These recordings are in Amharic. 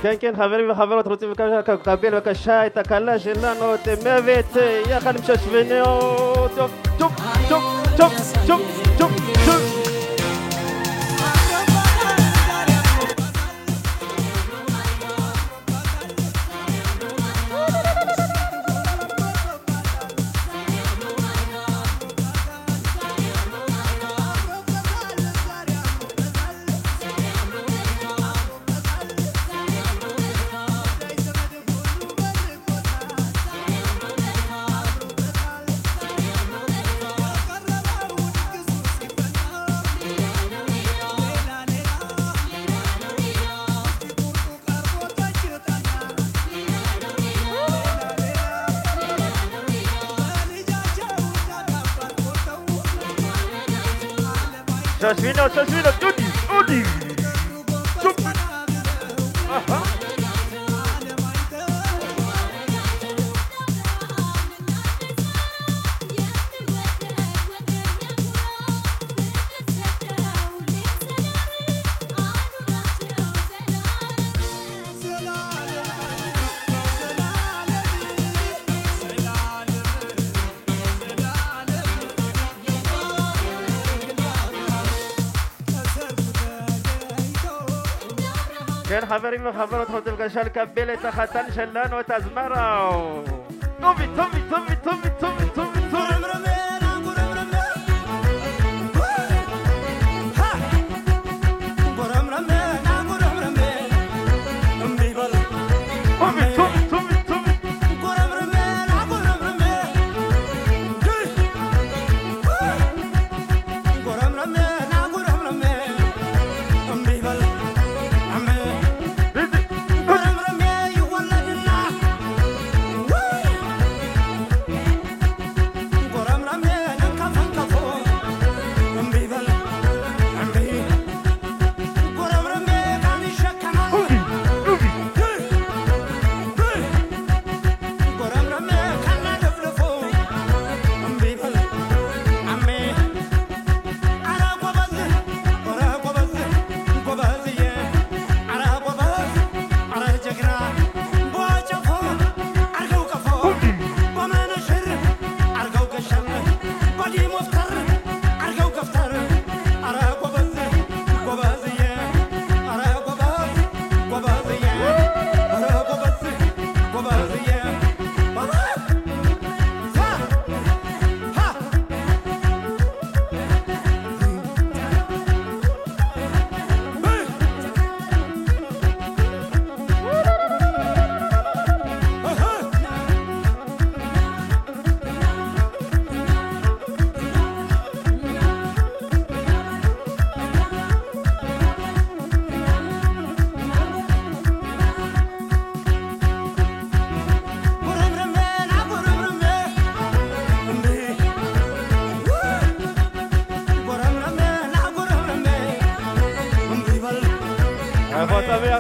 כן, כן, חברים וחברות, רוצים לקבל בבקשה את הכלה שלנו, את מוות, יחד עם שושבינו, טוב, טוב, טוב, טוב, טוב, טוב, טוב. שושבינו, שושבינו, דודי, דודי! כן, חברים וחברות, רוצים בבקשה לקבל את החתן שלנו, את הזמרה. טובי, טובי, טובי, טובי, טובי, טובי, טובי. טובי, טובי, טובי,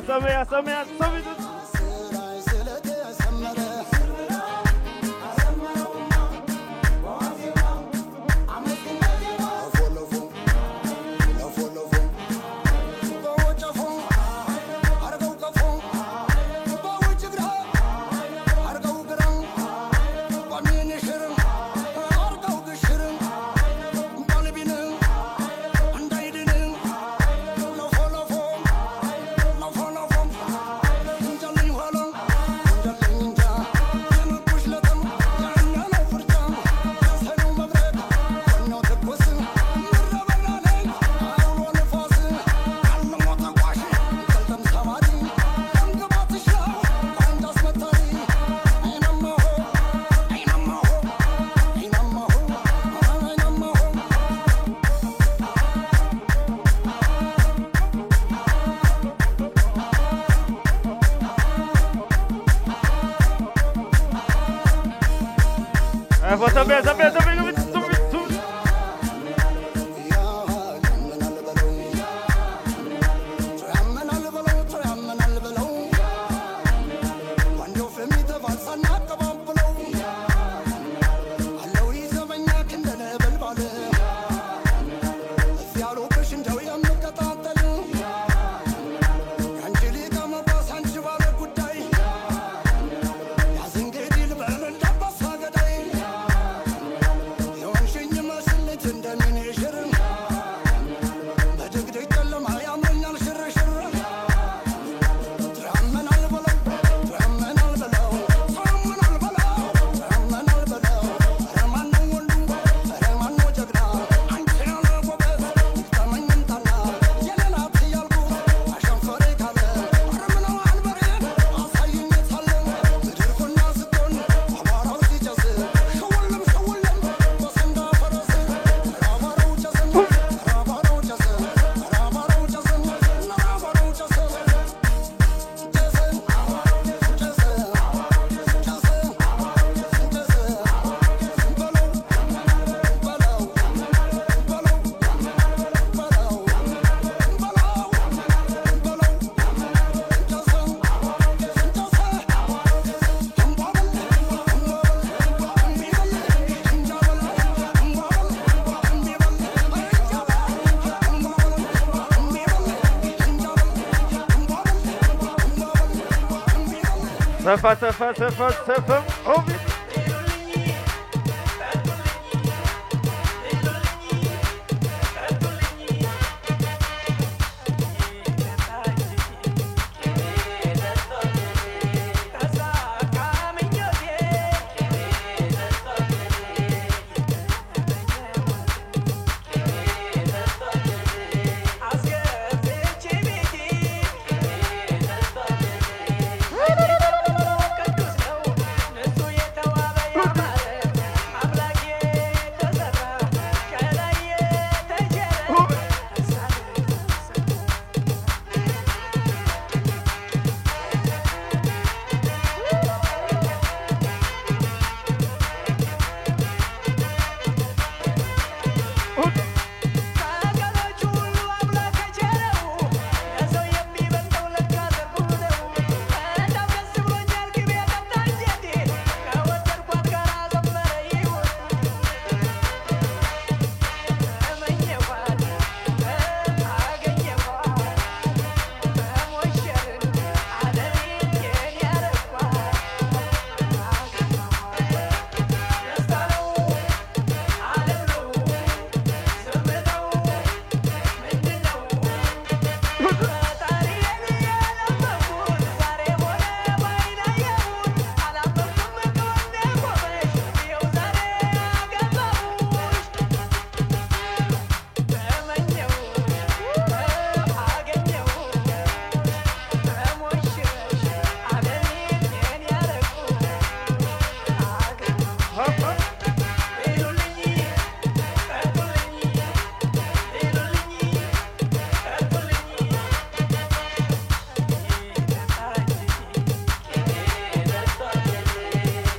שמח, שמח, שמח. Angelika, my boss, and ሰፋ ሰፋ ሰፋ ሰፋ ኦቪ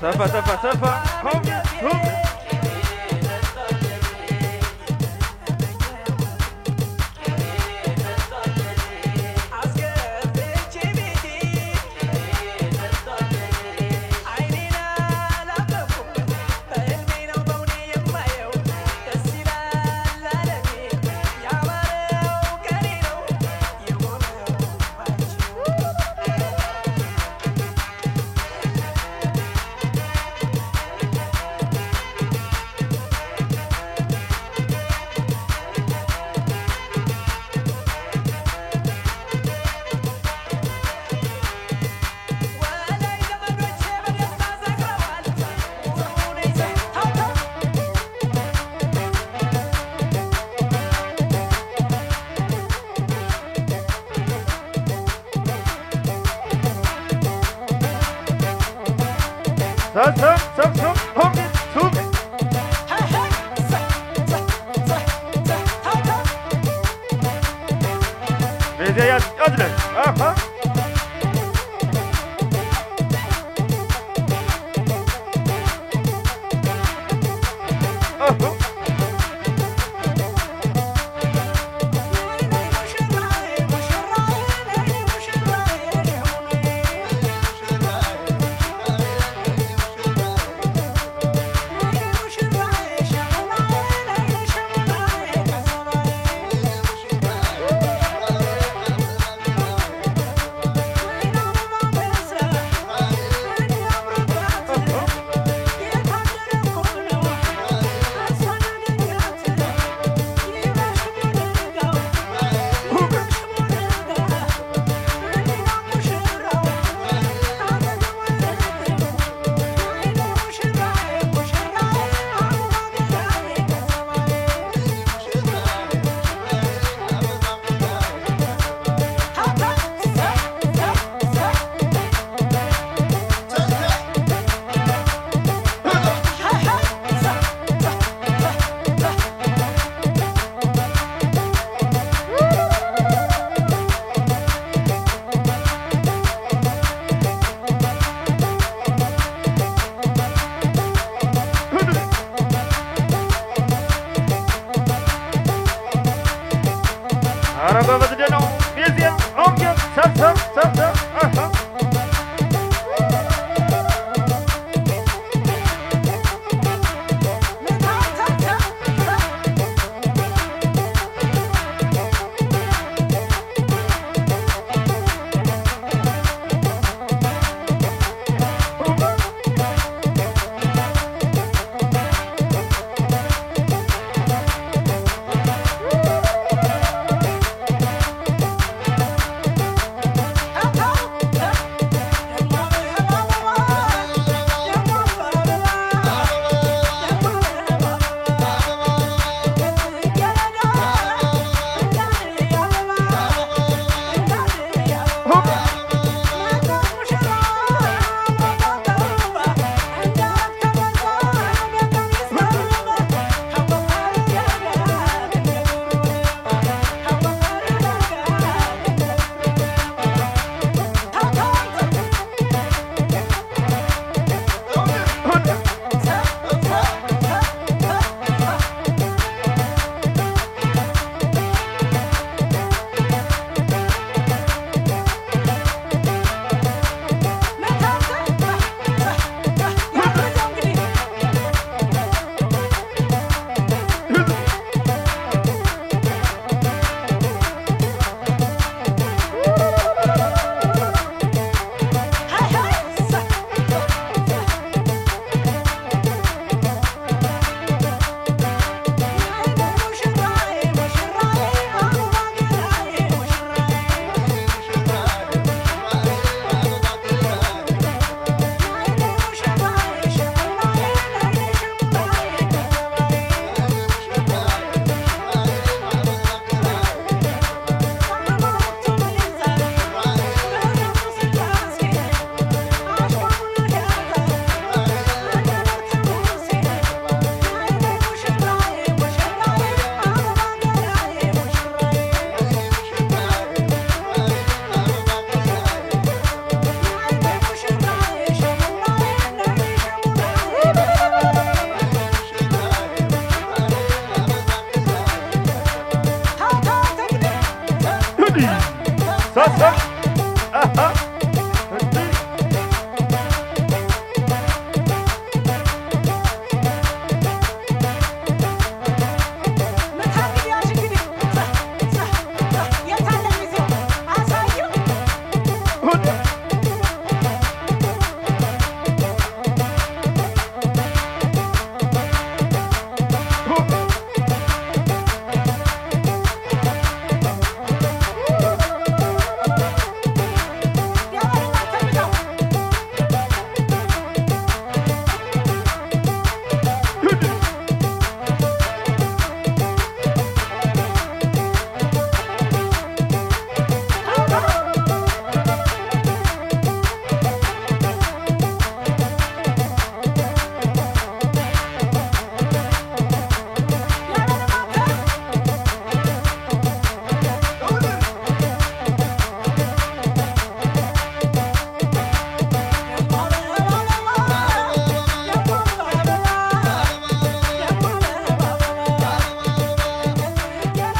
ሰፋ ሰፋ ሰፋ ሆም ሆም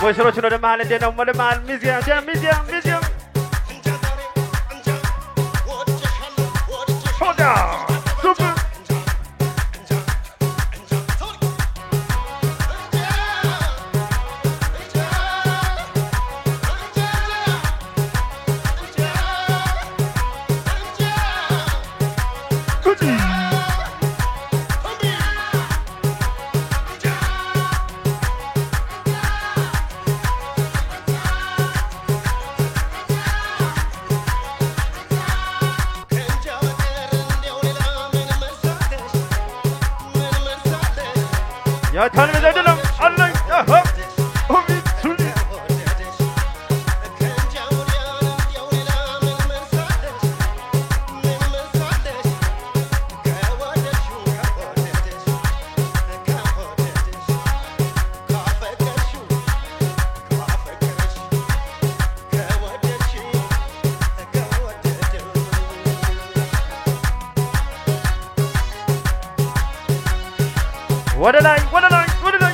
ሙሽሮችን ወደ መሀል እንዴት ነው? ወደ መሀል ሚዚያ ሚዚያ ሚዚያ ሆዳ ሱፕ يا تاني مزاجلم الله يا هب سولي ወደ ላይ ወደ ላይ ወደ ላይ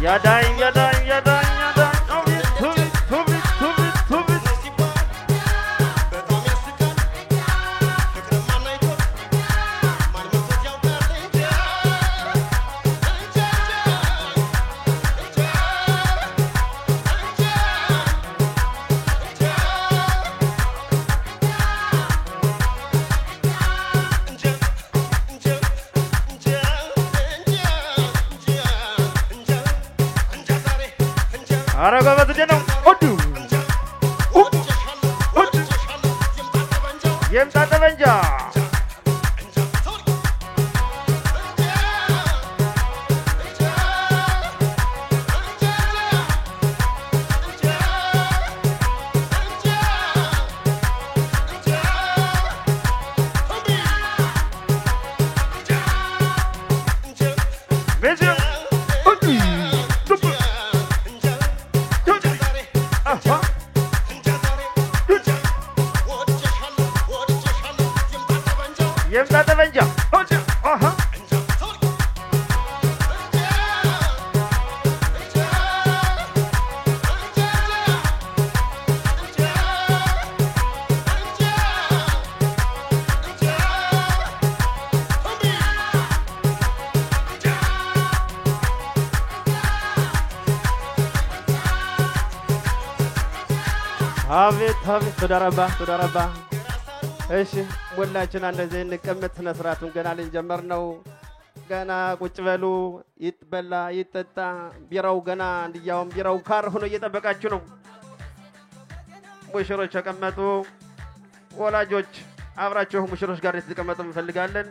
ያዳኝ ያዳኝ ያዳኝ ያዳኝ አቤት አቤት ተዳረባ ተዳረባ። እሺ ሁላችን እንደዚህ እንቀመጥ። ስነ ስርዓቱን ገና ልንጀምር ነው። ገና ቁጭ በሉ። ይበላ ይጠጣ። ቢራው ገና እንዲያውም ቢራው ካር ሆኖ እየጠበቃችሁ ነው። ሙሽሮች ተቀመጡ። ወላጆች አብራችሁ ሙሽሮች ጋር እንድትቀመጡ እንፈልጋለን።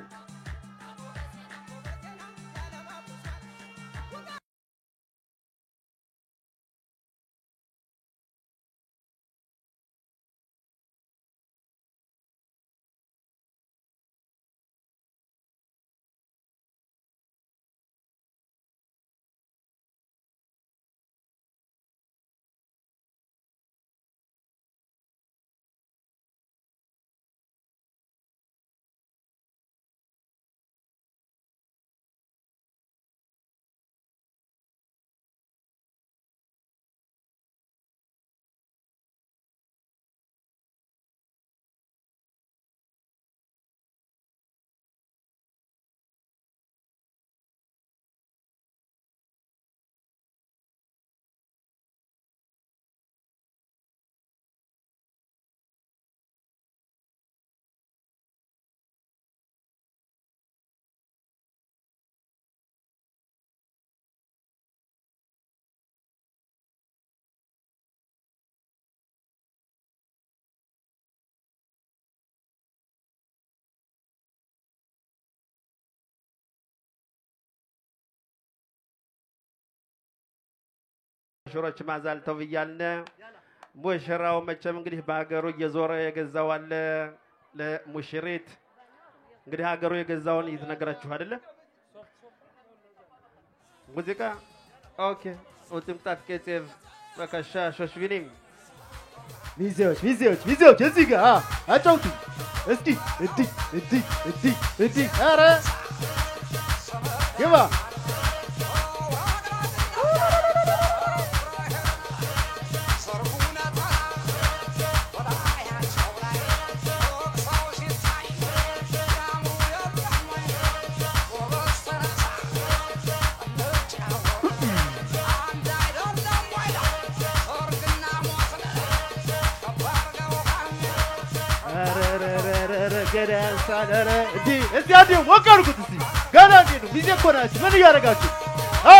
ሙሽሮች ማዛልተው እያልን ሙሽራው መቼም እንግዲህ በሀገሩ እየዞረ የገዛው አለ ለሙሽሪት እንግዲህ ሀገሩ የገዛውን እየተነገራችሁ አይደለ? מוזיקה? אוקיי. רוצים קצת קצב. בבקשה, שושבינים. ሚዜዎች ሚዜዎች ሚዜዎች እዚህ ጋር አጫውቱ እስቲ እቲ እቲ እቲ እቲ ኧረ ግባ ገና ያንሳል። ኧረ እንዴ እስቲ አንዴ ሞቅ አድርጉት እስቲ ገና እንዴ ነው ሚዜ እኮ ናችሁ። ምን እያደረጋችሁ? አ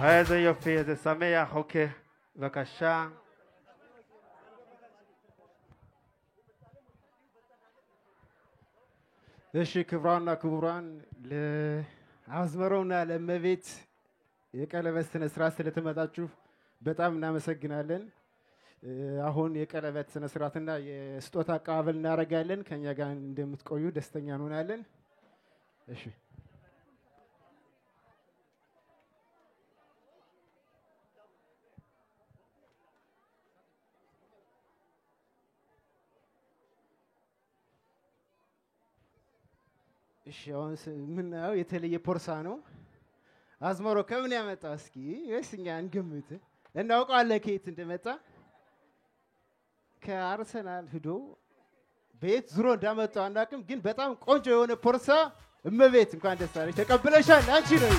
איזה יופי, איזה שמח, אוקיי. בבקשה. እሺ ክቡራንና ክቡራን ለአዝመራውና ለእመቤት የቀለበት ስነ ስርዓት ስለተመጣችሁ በጣም እናመሰግናለን። አሁን የቀለበት ስነ ስርዓትና የስጦታ አቀባበል እናደርጋለን። ከኛ ጋር እንደምትቆዩ ደስተኛ እንሆናለን። እሺ እሺ አሁን የምናየው የተለየ ቦርሳ ነው። አዝመሮ ከምን ያመጣ እስኪ ወይስ እኛ እንገምት? እናውቀዋለን ከየት እንደመጣ። ከአርሰናል ሂዶ በየት ዙሮ እንዳመጣው አናውቅም፣ ግን በጣም ቆንጆ የሆነ ቦርሳ እመቤት እንኳን ደስ አለሽ ተቀብለሻል። አንቺ ነው።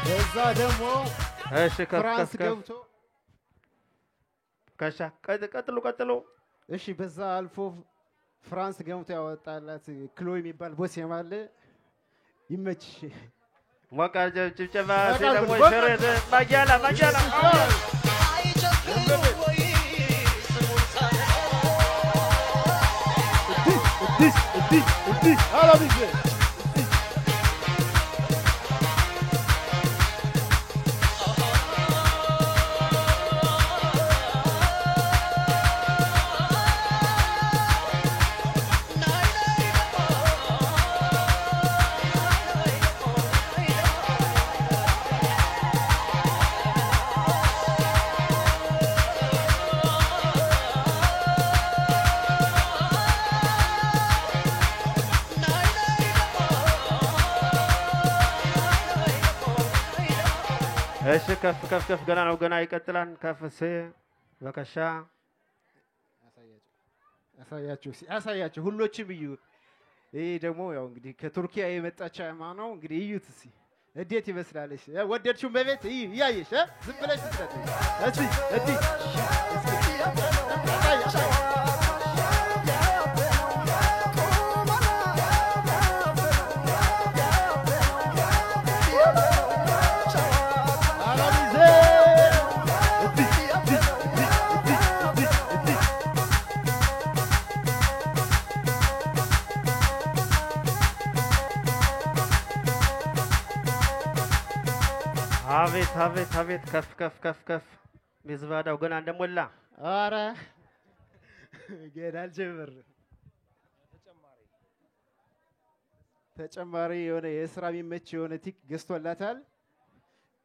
በዛ ደግሞ እሺ ከፍ ፍራንስ ከፍ ከፍ ገብቶ בבקשה ቀጥሉ ቀጥሉ። እሺ በዛ አልፎ ፍራንስ ገብቶ ያወጣላት ክሎ የሚባል ቦሴም አለ። ይመችሽ። ሞቅ አድርገው ጭብጨባ። ሞቅ ደግሞ አድርጉት፣ ሞቅ ሽሬት ማጊያላ ማጊያላ እዲስ እዲስ እዲስ አላብዜ እሺ ከፍ ከፍ ከፍ ገና ነው ገና ይቀጥላል። ከፍ ስ በከሻ አሳያችሁ እስኪ አሳያችሁ፣ ሁሎችም እዩ። ይሄ ደግሞ ያው እንግዲህ ከቱርኪያ የመጣ ጫማ ነው። እንግዲህ እዩት እስኪ እንዴት ይመስላለች። ወደድሽው? በቤት እዩ እያየሽ እ? ዝም ብለሽ ስትለጥ እስኪ እስኪ አሳይ አሳይ። አላሚዜ እቲ እቲ እቲ እቲ እቲ እቲ አቤት አቤት አቤት ከፍ ከፍ ከፍ ከፍ מזוודה ው ገና እንደሞላ ኧረ ገና አልጀመርንም። ተጨማሪ የሆነ የስራ የሚመች የሆነ ቲክ ገዝቶላታል።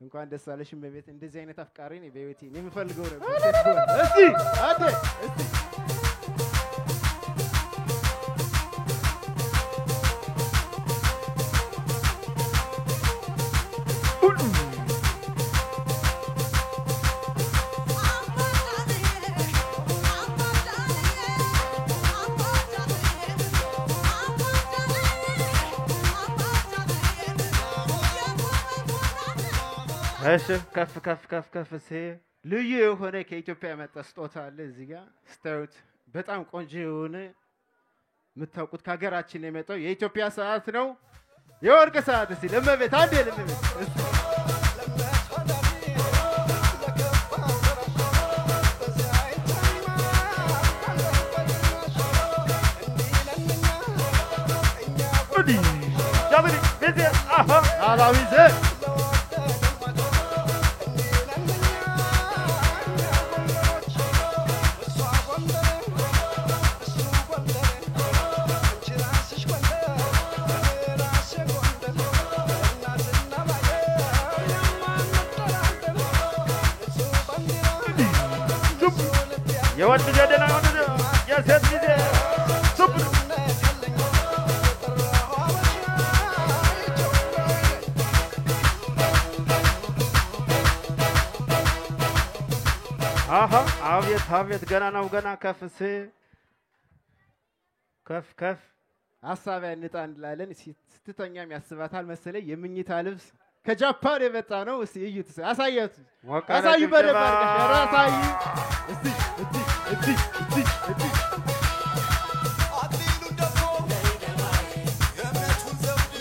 እንኳን ደስ አለሽ እመቤት። እንደዚህ አይነት አፍቃሪ እኔ በህይወቴ እኔ የምፈልገው ነበር። እስቲ አንዴ እስቲ እሺ ከፍ ከፍ ከፍ ከፍ ስ ልዩ የሆነ ከኢትዮጵያ የመጣ ስጦታ አለ እዚህ ጋር ስታዩት በጣም ቆንጆ የሆነ የምታውቁት ከሀገራችን የመጣው የኢትዮጵያ ሰዓት ነው። የወርቅ ሰዓት። እስቲ ለእመቤት አንዴ ለእመቤት እስቲ አላዊዘ የወንድ ልጅ ደህና ወንድ የሴት ልጅ ሱፕ። አሃ አቤት አቤት፣ ገና ነው ገና። ከፍ ስ ከፍ ከፍ። ሀሳብ ያንጣ እንላለን። ስትተኛም ያስባታል መሰለኝ። የምኝታ ልብስ ከጃፓን የመጣ ነው። እስቲ እዩት፣ አሳያቱ፣ ሞቅ ያለ አሳዩ በደንብ ጭብጨባ። አድርገሽ፣ ኧረ አሳዩ እስቲ እስቲ እስቲ እስቲ እስቲ። አክሊሉን ደፍቶ የእምነቱን ዘውድ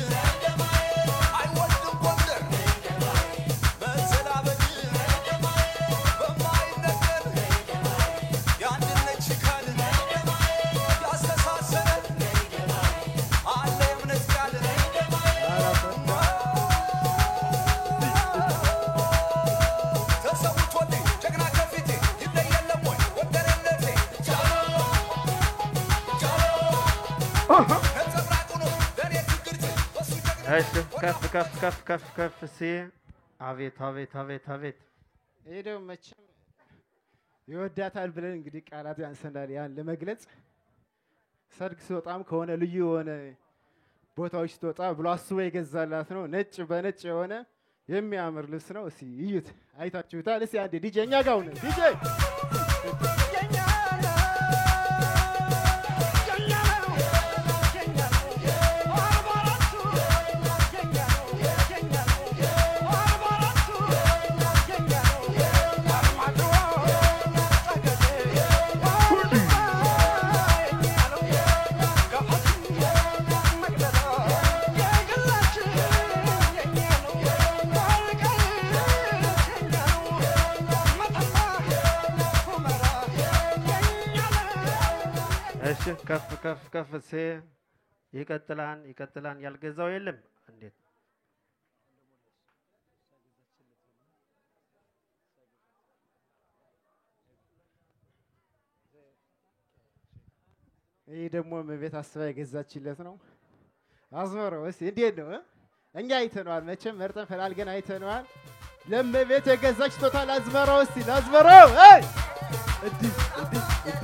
አይወድም ጎንደር መዘላበድ በማይነገር የአንድነት ችካል ያስተሳሰረን አለ የእምነት ቃል ተሰውቶልኝ ጀግና ከፊቴ ይለይ የለም ወይ ጎንደሬነቴ ጃሎ ጃሎ ነጸብራቁ ነው ለእኔ ትግርት በሱ ጀግና። እሺ ከፍ ከፍ ከፍ ከፍ ከፍ ሲ አቤት አቤት አቤት አቤት። ይሄ ደግሞ መቼም ይወዳታል ብለን እንግዲህ ቃላት ያንሰናል ያን ለመግለጽ። ሰርግ ስትወጣም ከሆነ ልዩ የሆነ ቦታዎች ስትወጣ ብሎ አስቦ የገዛላት ነው። ነጭ በነጭ የሆነ የሚያምር ልብስ ነው። እስቲ እዩት፣ አይታችሁታል። እስቲ አንዴ ዲጄ እኛ ጋር ሁነን ዲጄ። እሺ ከፍ ከፍ ከፍ ሲ ይቀጥላል ይቀጥላል። ያልገዛው የለም እንዴት? ይህ ደግሞ እመቤት አስባ የገዛችለት ነው። አዝመረው እስቲ እንዴት ነው እ? እኛ አይተነዋል መቼም መርጠን ፈላልገን አይተነዋል። ለእመቤት የገዛች ስጦታ ላዝመራው፣ እስቲ ላዝመራው። አይ እዲ እዲ እዲ።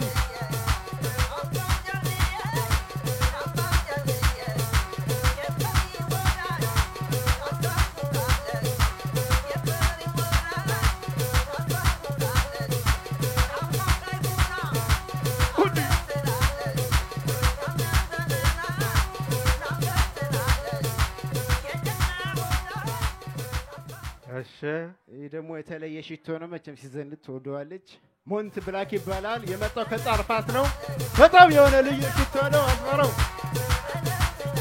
እሺ ይህ ደግሞ የተለየ ሽቶ ነው። መቼም ሲዘንጥ ትወደዋለች። ሞንት ብላክ ይባላል። የመጣው ከጻርፋት ነው። በጣም የሆነ ልዩ ሽቶ ነው። አዝመራው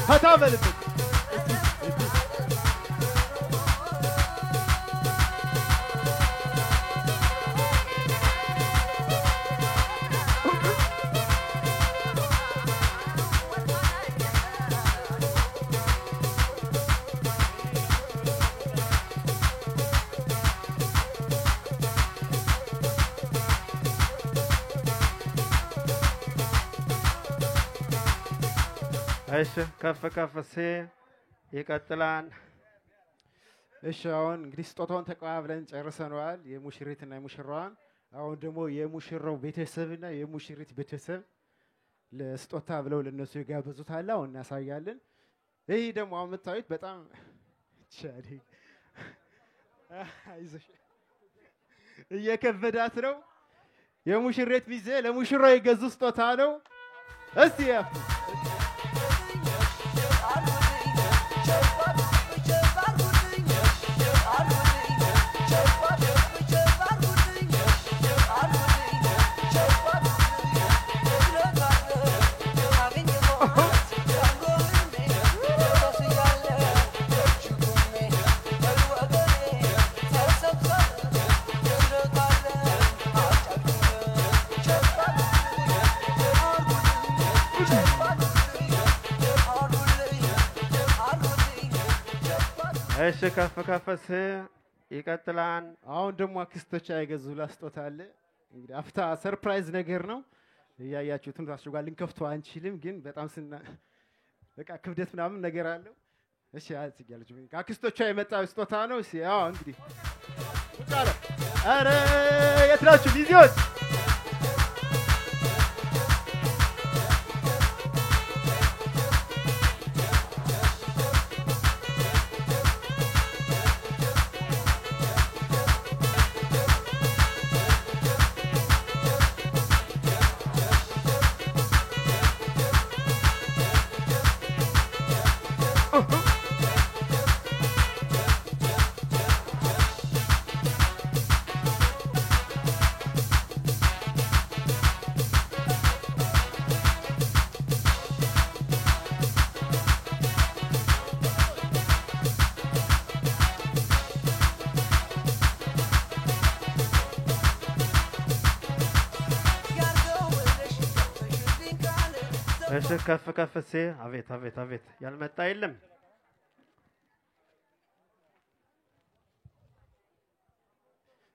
ፈታ በልበት። እዲ እዲ። እሺ ከፍ ከፍ ሲ ይቀጥላል። እሺ አሁን እንግዲህ ስጦታውን ተቀባብለን ጨርሰነዋል፣ የሙሽሪትና የሙሽራዋን። አሁን ደግሞ የሙሽራው ቤተሰብና የሙሽሪት ቤተሰብ ለስጦታ ብለው ለነሱ የጋበዙት አለ። አሁን እናሳያለን። ይህ ደግሞ አሁን የምታዩት በጣም ቻሌ አይዞሽ እየከበዳት ነው። የሙሽሪት ሚዜ ለሙሽራው የገዙ ስጦታ ነው። እስቲ ያፍ እሺ ከፍ ከፍ ይቀጥላል። አሁን ደግሞ አክስቶቿ የገዙላት ስጦታ አለ። እንግዲህ አፍታ surprise ነገር ነው። እያያችሁትም ታሽጓል። ልንከፍተው አንችልም፣ ግን በጣም ስና በቃ ክብደት ምናምን ነገር አለው። እሺ አጽጋለች። አክስቶቿ የመጣ ስጦታ ነው። እሺ አዎ እንግዲህ ቁጭ አለ። ኧረ የት ናችሁ ሚዜዎች? እሺ ከፍ ከፍ አቤት አቤት አቤት ያልመጣ የለም።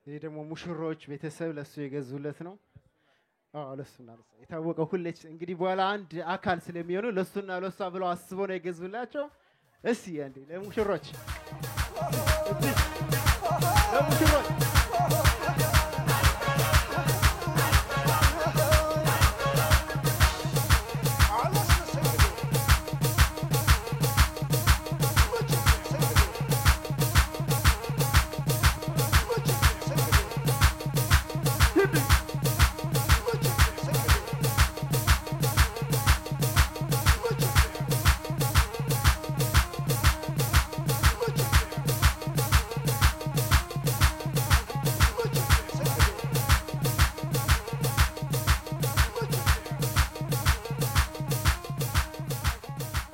ይሄ ደግሞ ሙሽሮች ቤተሰብ ለሱ የገዙለት ነው። አዎ ለሱና ለሷ የታወቀው ሁለች እንግዲህ በኋላ አንድ አካል ስለሚሆኑ ለሱና ለሷ ብለው አስበው ነው የገዙላቸው። እስቲ አንዴ ለሙሽሮች ለሙሽሮች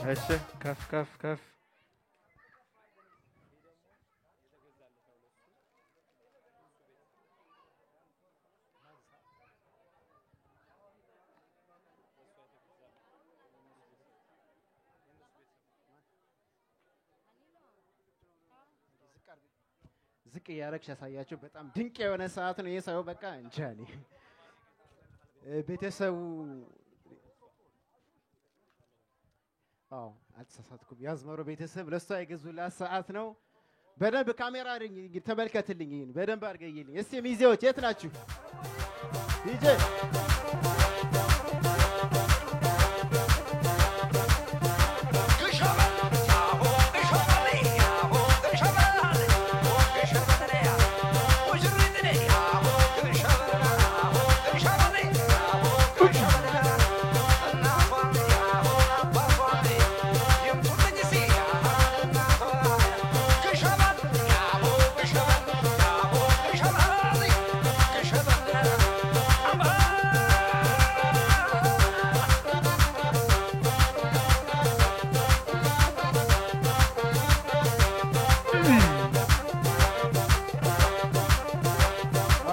እሺ ከፍ ከፍ ከፍ ዝቅ እያደረግሽ ያሳያቸው። በጣም ድንቅ የሆነ ሰዓት ነው። ይሄ ሰው በቃ እንጃ እኔ ቤተሰቡ አዎ አልተሳሳትኩም። የአዝመሮ ቤተሰብ ለእሷ የገዙላት ሰዓት ነው። በደንብ ካሜራ አድርጊ እንግዲህ ተመልከትልኝ፣ ይሄን በደንብ አድርገይልኝ። እስቲ ሚዜዎች የት ናችሁ? ዲጄ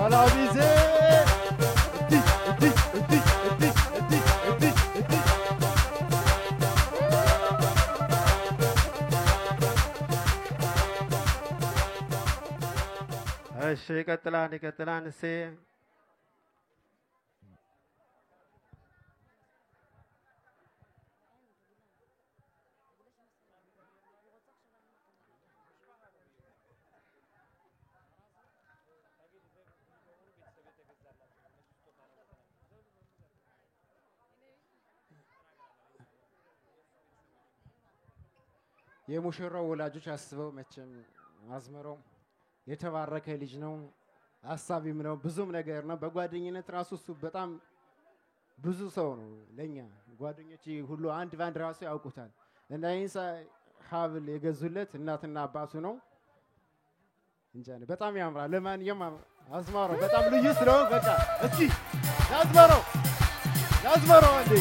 አላሚዜ እቲ እቲ እቲ እቲ እቲ እቲ እቲ እሺ ይቀጥላል ይቀጥላል። እሴ የሙሽራው ወላጆች አስበው መቼም አዝመራው የተባረከ ልጅ ነው፣ አሳቢም ነው፣ ብዙም ነገር ነው። በጓደኝነት ራሱ እሱ በጣም ብዙ ሰው ነው ለኛ ጓደኞች ሁሉ አንድ ባንድ ራሱ ያውቁታል። እና ይህን ሀብል የገዙለት እናትና አባቱ ነው። እንጃ እኔ በጣም ያምራል። ለማንኛውም አዝመራው በጣም ልዩ ስለሆነ በቃ እስኪ ያዝመራው ያዝመራው አንዴ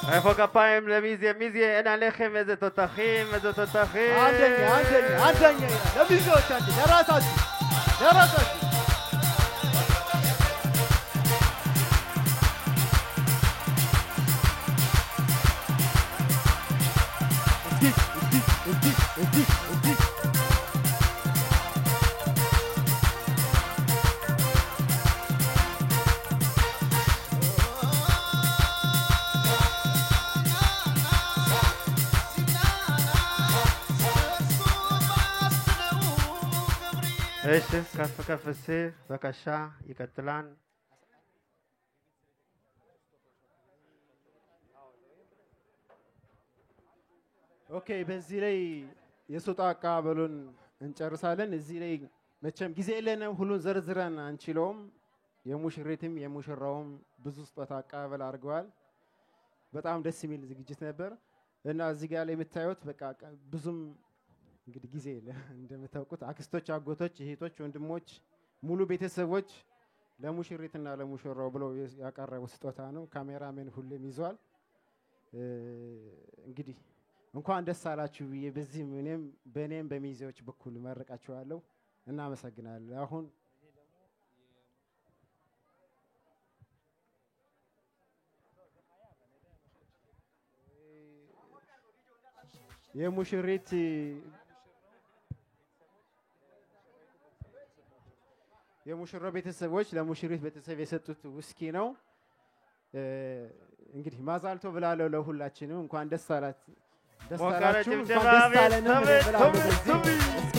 איפה כפיים למיזיה, מיזיה, אין עליכם, איזה תותחים, איזה תותחים. አንደኛ አንደኛ አንደኛ ይላል። ለሚዜዎች አንድ ለራሳችሁ ለራሳችሁ። እስኪ እስኪ እስኪ እስኪ እስኪ። እሺ ከፍ ከፍ ሲል በከሻ ይቀጥላል። Okay፣ በዚህ ላይ የስጦታ አቀባበሉን እንጨርሳለን። እዚህ ላይ መቼም ጊዜ የለንም፣ ሁሉን ዘርዝረን አንችለውም። የሙሽሪትም የሙሽራውም ብዙ ስጦታ አቀባበል አድርገዋል። በጣም ደስ የሚል ዝግጅት ነበር እና እዚህ ጋር ላይ የምታዩት በቃ ብዙም እንግዲህ ጊዜ የለ። እንደምታውቁት አክስቶች፣ አጎቶች፣ እህቶች፣ ወንድሞች፣ ሙሉ ቤተሰቦች ለሙሽሪትና ለሙሽራው ብለው ያቀረቡት ስጦታ ነው። ካሜራሜን ሁሌም ይዟል። እንግዲህ እንኳን ደስ አላችሁ ብዬ በዚህም እኔም በእኔም በሚዜዎች በኩል መርቃችኋለሁ። እናመሰግናለን። አሁን የሙሽሪት የሙሽራው ቤተሰቦች ለሙሽሪት ቤተሰብ የሰጡት ውስኪ ነው። እንግዲህ ማዛልቶ ብላለው ለሁላችንም። እንኳን ደስ አላት ደስ ሞቅ ያለ አላችሁ፣ እንኳን ጭብጨባ። ደስ አቤት አለንም አቤት እላለሁ አቤት በዚህ። አቤት። እስኪ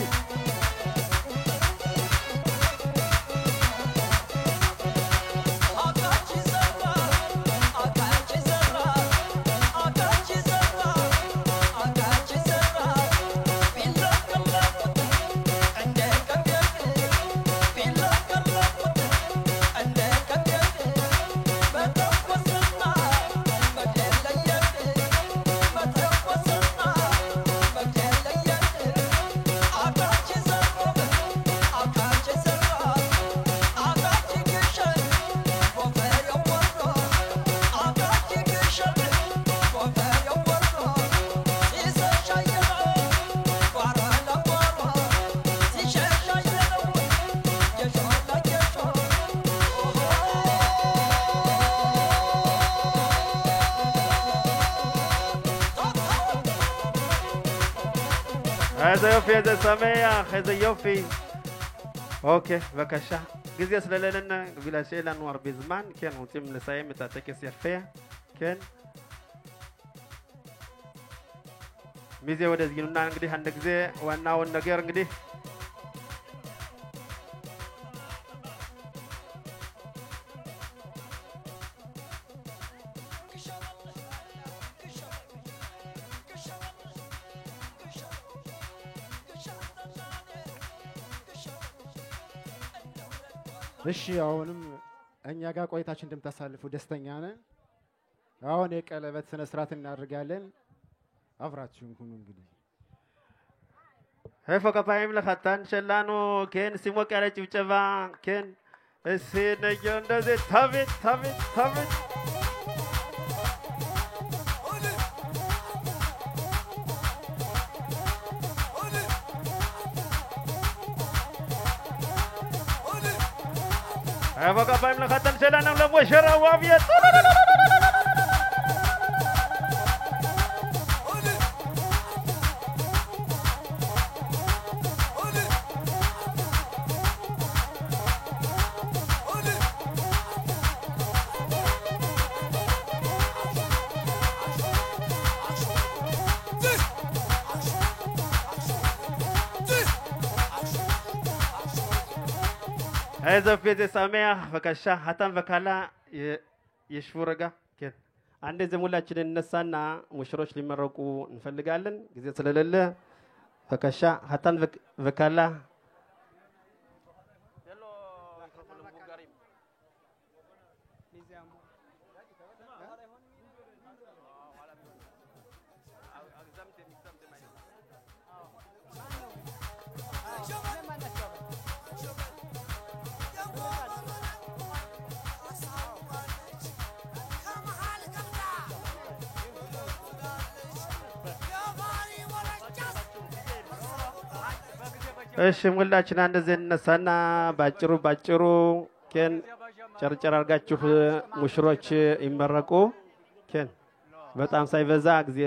איזה יופי, איזה שמח, איזה יופי. אוקיי, בבקשה. ጊዜ ስለሌለን בגלל שאין לנו הרבה זמן, כן, רוצים לסיים את הטקס יפה, כן? ሚዜ ወደዚህ ኑና እንግዲህ አንድ ጊዜ ዋናውን ነገር እንግዲህ እሺ አሁንም እኛ ጋር ቆይታችሁ እንደምታሳልፉ ደስተኛ ነን። አሁን የቀለበት ስነ ስርዓት እናደርጋለን። አብራችሁን ሁኑ እንግዲህ። איפה כפיים לחתן שלנו? כן, ሲሞቅ ያለ ጭብጨባ፣ כן። እስኪ ነየው እንደዚህ ታቤት ታቤት ታቤት። איפה כפיים לחתן שלנו למשה רואביה? איזה יופי, איזה שמח. בבקשה, חתן וכלה ישבו רגע. כן. አንድ ጊዜ ሁላችን እንነሳና ሙሽሮች ሊመረቁ እንፈልጋለን። ጊዜ ስለሌለ בבקשה, חתן וכלה. እሺ ሁላችን አንድ ጊዜ እንነሳና ባጭሩ ባጭሩ ኬን ጨርጨር አድርጋችሁ ሙሽሮች ይመረቁ። ኬን በጣም ሳይበዛ ጊዜ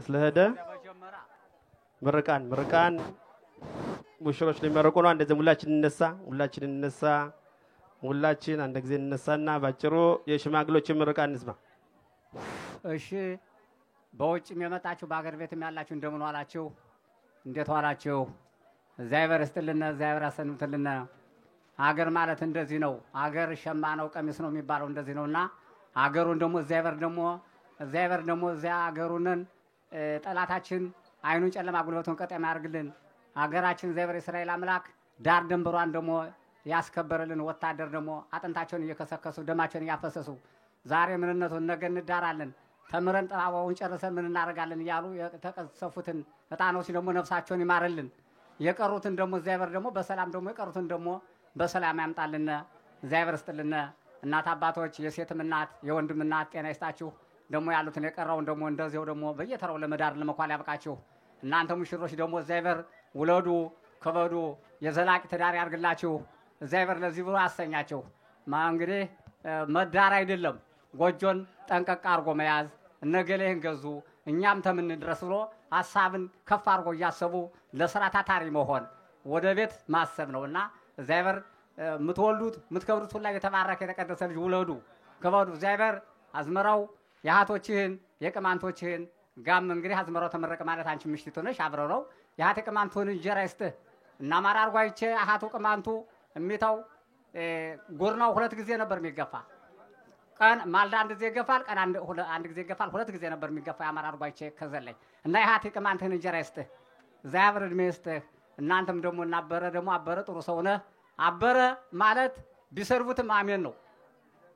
ስለሄደ ምርቃን ምርቃን ሙሽሮች ሊመረቁ ነው። አንድ ጊዜ ሁላችን እንነሳ፣ ሁላችን እንነሳ፣ ሁላችን አንድ ጊዜ እንነሳና ባጭሩ የሽማግሎችን ምርቃን እንስማ። እሺ በውጭም የመጣችሁ በአገር ቤትም ያላችሁ እንደምን ዋላችሁ? እንዴት ዋላችሁ? እግዚአብሔር ይስጥልን፣ እግዚአብሔር ያሰንብትልን። አገር ማለት እንደዚህ ነው። አገር ሸማ ነው፣ ቀሚስ ነው የሚባለው እንደዚህ ነውና አገሩን ደግሞ እግዚአብሔር ደግሞ እዚያ አገሩንን ጠላታችን አይኑን ጨለማ ጉልበቱን ቀጥ ያደርግልን። አገራችን እግዚአብሔር የእስራኤል አምላክ ዳር ድንበሯን ደግሞ ያስከበረልን ወታደር ደግሞ አጥንታቸውን እየከሰከሱ ደማቸውን እያፈሰሱ ዛሬ ምንነቱን ነገ እንዳራለን ተምረን ጥባባውን ጨርሰን ምን እናደርጋለን እያሉ የተቀሰፉትን ሕፃኖች ደግሞ ነፍሳቸውን ይማርልን። የቀሩትን ደግሞ እግዚአብሔር ደግሞ በሰላም ደግሞ የቀሩትን ደግሞ በሰላም ያምጣልን። እግዚአብሔር ይስጥልን። እናት አባቶች፣ የሴትም እናት የወንድም እናት ጤና ይስጣችሁ። ደግሞ ያሉትን የቀረውን ደግሞ እንደዚያው ደግሞ በየተራው ለመዳር ለመኳል ያብቃችሁ። እናንተ ሙሽሮች ደግሞ እግዚአብሔር ውለዱ፣ ክበዱ፣ የዘላቂ ትዳር ያርግላችሁ። እግዚአብሔር ለዚህ ብሎ አሰኛችሁ። እንግዲህ መዳር አይደለም ጎጆን ጠንቀቅ አድርጎ መያዝ እነገሌህን ገዙ እኛም ተምን ድረስ ብሎ ሀሳብን ከፍ አድርጎ እያሰቡ ለስራ ታታሪ መሆን ወደ ቤት ማሰብ ነው እና እግዚአብሔር የምትወልዱት የምትከብዱት ሁላ የተባረከ የተቀደሰ ልጅ ውለዱ፣ ክበዱ። እግዚአብሔር አዝመራው የአያቶችህን የቅማንቶችህን ጋም እንግዲህ አዝመራው ተመረቀ ማለት አንቺ ምሽቲቱ ነሽ፣ አብረው ነው የአያት የቅማንቱን እንጀራ ይስጥህ እና ማር አድርጎ አይቼ አሃቱ ቅማንቱ እሚተው ጉርናው ሁለት ጊዜ ነበር የሚገፋ። ቀን ማልዳ አንድ ጊዜ ይገፋል፣ ቀን አንድ ጊዜ ይገፋል። ሁለት ጊዜ ነበር የሚገፋ የአማራ አድርጎ አይቼ ከዘለኝ እና የአያት የቅማንትህን እንጀራ ይስጥህ፣ እግዚአብሔር እድሜ ይስጥህ። እናንተም ደግሞ እናበረ ደግሞ አበረ ጥሩ ሰው ነህ። አበረ ማለት ቢሰርቡትም አሜን ነው፣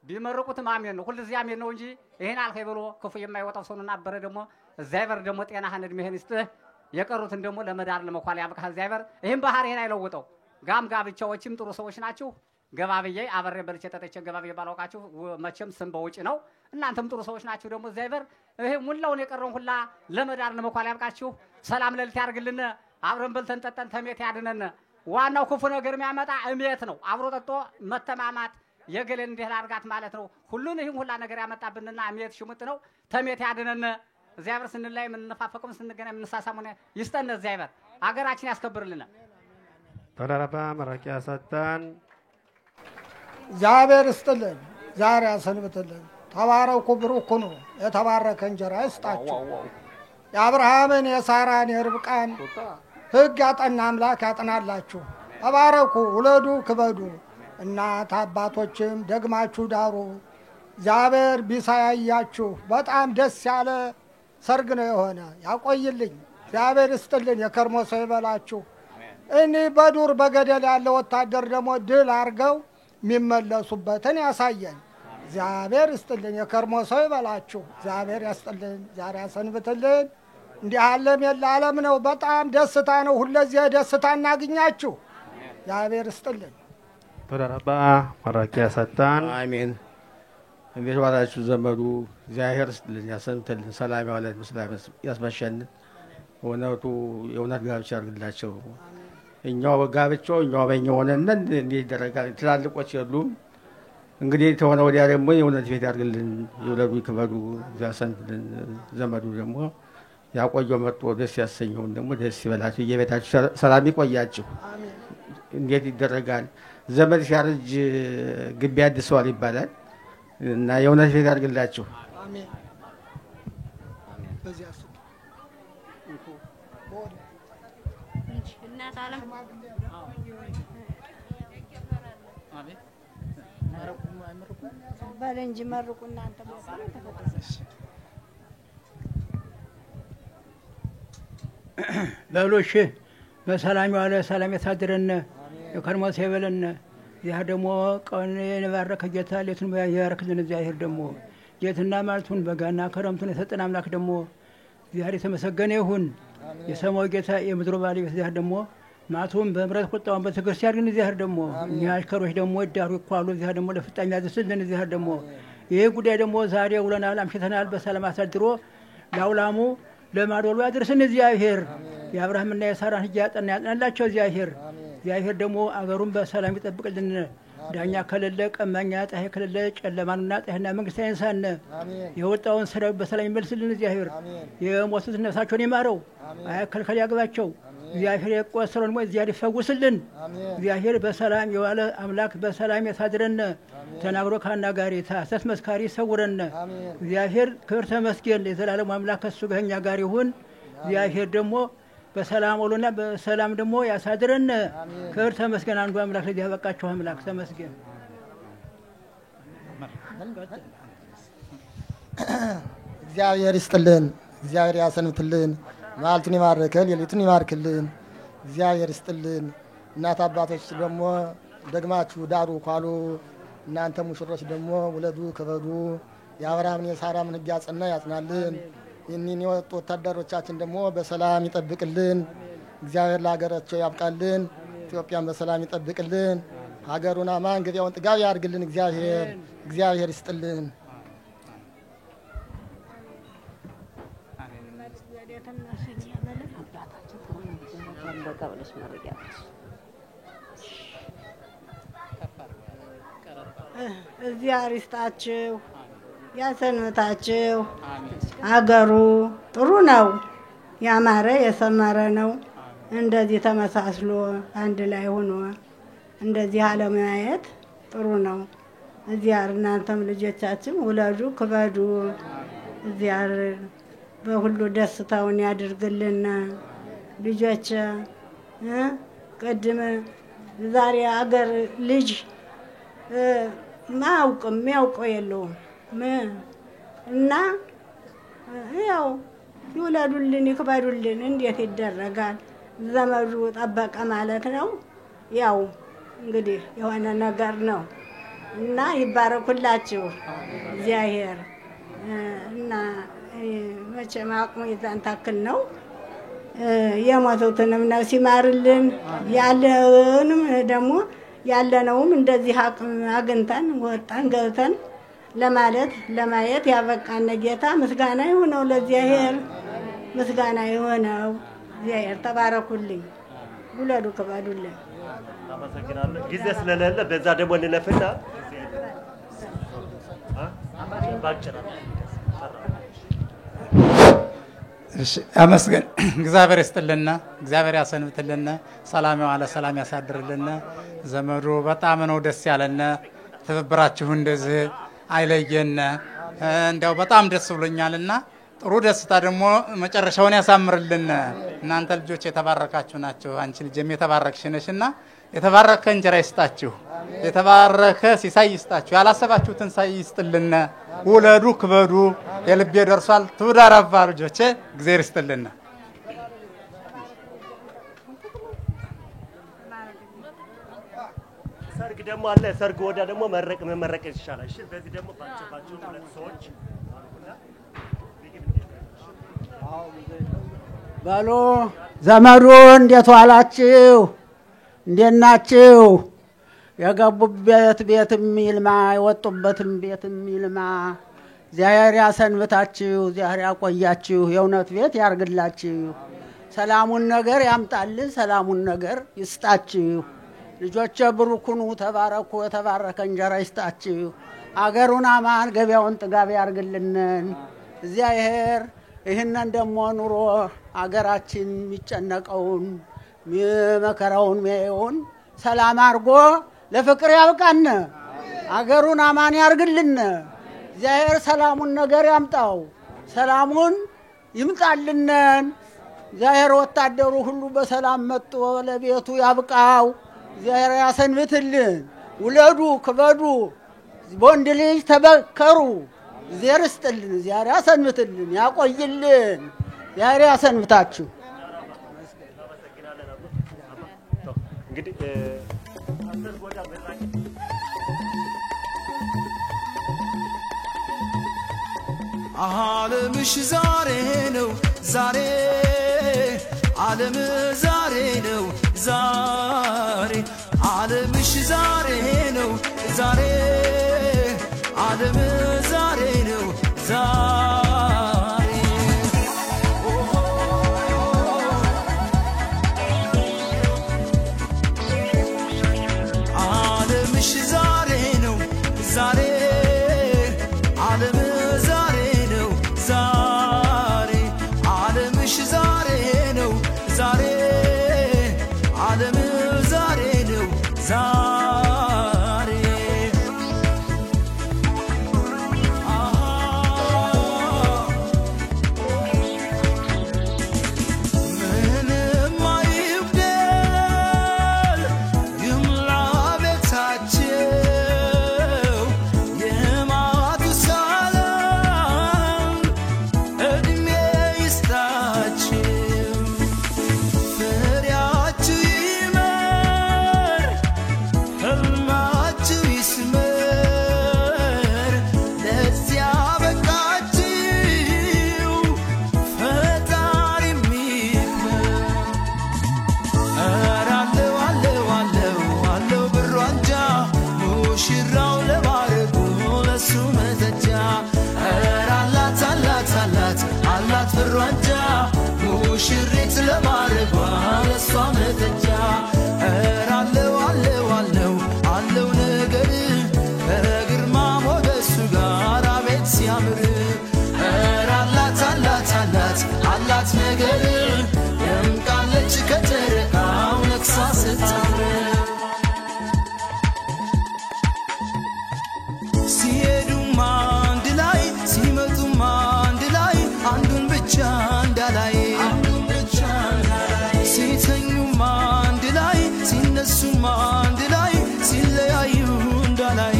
ቢመርቁትም አሜን ነው። ሁልጊዜ አሜን ነው እንጂ ይሄን አልከኝ ብሎ ክፉ የማይወጣው ሰው ነውና አበረ ደግሞ እግዚአብሔር ደግሞ ጤናህን እድሜህን ይስጥህ። የቀሩትን ደግሞ ለመዳር ለመኳል ያብቃህ እግዚአብሔር። ይህም ባህሪህን አይለውጠው። ጋም ጋብቻዎችም ጥሩ ሰዎች ናችሁ። ገባ ብዬ አበሬ በልቼ ጠጥቼ ገባ ብዬ ባላውቃችሁ መቼም ስም በውጭ ነው። እናንተም ጥሩ ሰዎች ናችሁ። ደግሞ እግዚአብሔር ይሄ ሙላውን የቀረውን ሁላ ለመዳር ለመኳል ያብቃችሁ። ሰላም ሌሊት ያርግልን። አብረን በልተን ጠጠን ተሜት ያድነን። ዋናው ክፉ ነገር የሚያመጣ እሜት ነው። አብሮ ጠጦ መተማማት የገሌን እንዲህ ላድርጋት ማለት ነው። ሁሉን ይህን ሁላ ነገር ያመጣብንና እሜት ሽሙጥ ነው። ተሜት ያድነን። እግዚአብሔር ስንላይ የምንነፋፈቀውን ስንገናኝ የምንሳሳሙን ይስጠን። እግዚአብሔር አገራችን ያስከብርልን። ተደረባ መረቂያ ሰጠን። እግዚአብሔር ይስጥልን፣ ዛሬ ያሰንብትልን። ተባረኩ፣ ብሩክ ሁኑ። የተባረከ እንጀራ ይስጣችሁ። የአብርሃምን የሳራን የርብቃን ሕግ ያጠና አምላክ ያጥናላችሁ። ተባረኩ፣ ውለዱ፣ ክበዱ። እናት አባቶችም ደግማችሁ ዳሩ። እግዚአብሔር ቢሳያያችሁ በጣም ደስ ያለ ሰርግ ነው የሆነ። ያቆይልኝ፣ እግዚአብሔር ይስጥልን፣ የከርሞ ሰው ይበላችሁ። እኒህ በዱር በገደል ያለ ወታደር ደግሞ ድል አድርገው የሚመለሱበትን ያሳየን። እግዚአብሔር ይስጥልን፣ የከርሞ ሰው ይበላችሁ። እግዚአብሔር ያስጥልን፣ ዛሬ ያሰንብትልን። እንዲህ ዓለም የለ ዓለም ነው። በጣም ደስታ ነው። ሁለዚህ ደስታ እናግኛችሁ። እግዚአብሔር ይስጥልን። ተደረባ መረቂያ ሰጠን። አሜን። እንዴት ዋላችሁ ዘመዱ? እግዚአብሔር ይስጥልን፣ ያሰንብትልን፣ ሰላም ያዋለን፣ ሰላም ያስመሸን። እውነቱ የእውነት ጋብቻ ያድርግላቸው። እኛው ጋብቻው እኛው በኛው ሆነን እንዴት ይደረጋል? ትላልቆች የሉም። እንግዲህ ተሆነ ወዲያ ደግሞ የእውነት ቤት ያድርግልን፣ ይውለዱ፣ ይክበዱ፣ ያሰንብትልን። ዘመዱ ደግሞ ያቆየው መጥቶ ደስ ያሰኘውን ደግሞ ደስ ይበላችሁ፣ የቤታችሁ ሰላም ይቆያችሁ። እንዴት ይደረጋል? ዘመድ ሲያረጅ ግቢ ያድሰዋል ይባላል እና የእውነት ቤት ያድርግላችሁ። አሜን። በዚያ ስጡ። እናት ዓለም በል እንጂ መርቁ እናንተ። በሉ እሺ፣ በሰላም የዋለ ሰላም ያሳድረን፣ የከርሞ ሰው ይበለን። ያ ደግሞ ቀን የባረከ ጌታ ሌቱን ያባርክልን። እግዚአብሔር ደግሞ ሌትና ማልቱን በጋና ክረምቱን የሰጠን አምላክ ደግሞ እግዚአብሔር የተመሰገነ ይሁን። የሰማዩ ጌታ የምድሩ ባለቤት እግዚአብሔር ደግሞ ማቱን በምሕረት ቁጣውን በትዕግስት ያድርግን። እግዚአብሔር ደግሞ እኛ አሽከሮች ደግሞ ይዳሩ ይኳሉ። እግዚአብሔር ደግሞ ለፍጻሜ ያድርስልን። እግዚአብሔር ደግሞ ይህ ጉዳይ ደግሞ ዛሬ ውለናል አምሽተናል። በሰላም አሳድሮ ለአውላሙ ለማዶሉ ያድርስን እግዚአብሔር። የአብርሃምና የሳራን ሕግ ያጠና ያጥናላቸው እግዚአብሔር። እግዚአብሔር ደግሞ አገሩን በሰላም ይጠብቅልን። ዳኛ ከሌለ ቀማኛ፣ ፀሐይ ከሌለ ጨለማንና ፀሐይና መንግስት አይንሳን። የወጣውን ሰራዊት በሰላም ይመልስልን እግዚአብሔር። የሞቱትን ነፍሳቸውን ይማረው፣ አያከልከል ያግባቸው። እግዚአብሔር የቆሰለውን ሞ እግዚአብሔር ይፈውስልን። እግዚአብሔር በሰላም የዋለ አምላክ በሰላም ያሳድረን። ተናግሮ ከአናጋሪ ሐሰት መስካሪ ይሰውረን። እግዚአብሔር ክብር ተመስገን። የዘላለሙ አምላክ ከእሱ ከእኛ ጋር ይሁን። እግዚአብሔር ደግሞ በሰላም ውሎና በሰላም ደግሞ ያሳድረን። ክብር ተመስገን። አንዱ አምላክ ለዚህ ያበቃችሁ አምላክ ተመስገን። እግዚአብሔር ይስጥልን፣ እግዚአብሔር ያሰንብትልን፣ መዓልቱን ይባርክልን፣ ሌሊቱን ይባርክልን። እግዚአብሔር ይስጥልን። እናት አባቶች ደግሞ ደግማችሁ ዳሩ ኳሉ። እናንተ ሙሽሮች ደግሞ ውለዱ ክበዱ። የአብርሃምን የሳራምን ሕግ ያጸና ያጽናልን። ይህንን የወጡ ወታደሮቻችን ደግሞ በሰላም ይጠብቅልን። እግዚአብሔር ለሀገራቸው ያብቃልን። ኢትዮጵያን በሰላም ይጠብቅልን። ሀገሩን አማን ገበያውን ጥጋብ ያድርግልን። እግዚአብሔር እግዚአብሔር ይስጥልን። እግዚአብሔር ይስጣችሁ ያሰንብታችሁ። አገሩ ጥሩ ነው፣ ያማረ የሰመረ ነው። እንደዚህ ተመሳስሎ አንድ ላይ ሆኖ እንደዚህ አለማየት ጥሩ ነው። እግዚአብሔር እናንተም ልጆቻችን ውለዱ፣ ክበዱ። እግዚአብሔር በሁሉ ደስታውን ያድርግልን። ልጆች ቅድም ዛሬ አገር ልጅ ማያውቅም የሚያውቀው የለውም እና ያው ይውለዱልን ይክበዱልን። እንዴት ይደረጋል? ዘመዱ ጠበቀ ማለት ነው። ያው እንግዲህ የሆነ ነገር ነው እና ይባረኩላችሁ እግዚአብሔር እና መቼም አቅሙ የዛን ታክል ነው። የሞቱትንም ነፍስ ይማርልን፣ ያለንም ደግሞ ያለነውም እንደዚህ አቅም አግኝተን ወጣን ገብተን ለማለት ለማየት ያበቃን ጌታ ምስጋና ይሁነው ለእግዚአብሔር፣ ምስጋና ይሁነው እግዚአብሔር። ተባረኩልኝ፣ ውለዱ፣ ክበዱልን። አመሰግናለሁ። ጊዜ ስለሌለ በዛ ደግሞ እንለፍና ባጭር አመስገን እግዚአብሔር ይስጥልና፣ እግዚአብሔር ያሰንብትልና፣ ሰላም የዋለ ሰላም ያሳድርልና። ዘመዱ በጣም ነው ደስ ያለነ። ትብብራችሁ እንደዚህ አይለየነ። እንዲያው በጣም ደስ ብሎኛልና ጥሩ ደስታ ደግሞ መጨረሻውን ያሳምርልን። እናንተ ልጆች የተባረካችሁ ናችሁ። አንቺ ልጅም የተባረክሽ ነሽና የተባረከ እንጀራ ይስጣችሁ፣ የተባረከ ሲሳይ ይስጣችሁ፣ ያላሰባችሁትን ሳይ ይስጥልን። ውለዱ፣ ክበዱ። የልቤ ደርሷል። ትውዳረባ ልጆቼ፣ እግዚአብሔር ይስጥልን። ሰርግ ደግሞ አለ። ሰርግ ወዲያ ደግሞ መረቅ መመረቅ ይሻላል። እሺ፣ በዚህ ደግሞ ባጭር ባጭሩ ሁለት ሰዎች በሎ ዘመዱ እንዴት ዋላችሁ? እንዴት ናችሁ? የገቡበት ቤትም ይልማ፣ የወጡበትም ቤትም ይልማ። እግዚአብሔር ያሰንብታችሁ፣ እግዚአብሔር ያቆያችሁ፣ የእውነት ቤት ያርግላችሁ። ሰላሙን ነገር ያምጣልን፣ ሰላሙን ነገር ይስጣችሁ። ልጆቼ ብሩክ ሁኑ፣ ተባረኩ። የተባረከ እንጀራ ይስጣችሁ። አገሩን አማን ገበያውን ጥጋብ ያርግልንን እግዚአብሔር። ይህንን ደግሞ ኑሮ አገራችን የሚጨነቀውን መከራውን ሚያየውን ሰላም አድርጎ ለፍቅር ያብቃን። አገሩን አማን ያርግልን። እግዚአብሔር ሰላሙን ነገር ያምጣው፣ ሰላሙን ይምጣልንን። እግዚአብሔር ወታደሩ ሁሉ በሰላም መጥቶ ለቤቱ ያብቃው። እግዚአብሔር ያሰንብትልን። ውለዱ፣ ክበዱ፣ በወንድ ልጅ ተበከሩ። እግዚአብሔር ይስጥልን፣ እግዚአብሔር ያሰንብትልን፣ ያቆይልን። እግዚአብሔር ያሰንብታችሁ። እንግዲህ ዓለምሽ ዛሬ ነው ዛሬ ዓለም ዛሬ ነው ዛሬ ዓለምሽ ዛሬ ነው ዛሬ ዓለም ዛሬ ነው ዛሬ። አላት ነገር ደምቃለች ከጨረቃው ነግሳ ስታምር። ሲሄዱም አንድ ላይ ሲመጡም አንድ ላይ አንዱን ብቻ እንዳላይ፣ ሲተኙም አንድ ላይ ሲነሱም አንድ ላይ ሲለያዩ እንዳላይ፣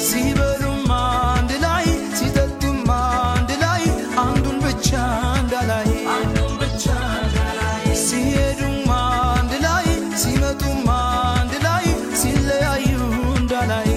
ሲበሉም አንድ ላይ ሲጠጡም አንድ ላይ አንዱን ብቻ እንዳላይ፣ ሲሄዱም አንድ ላይ ሲመጡም አንድ ላይ ሲለያዩ እንዳላይ።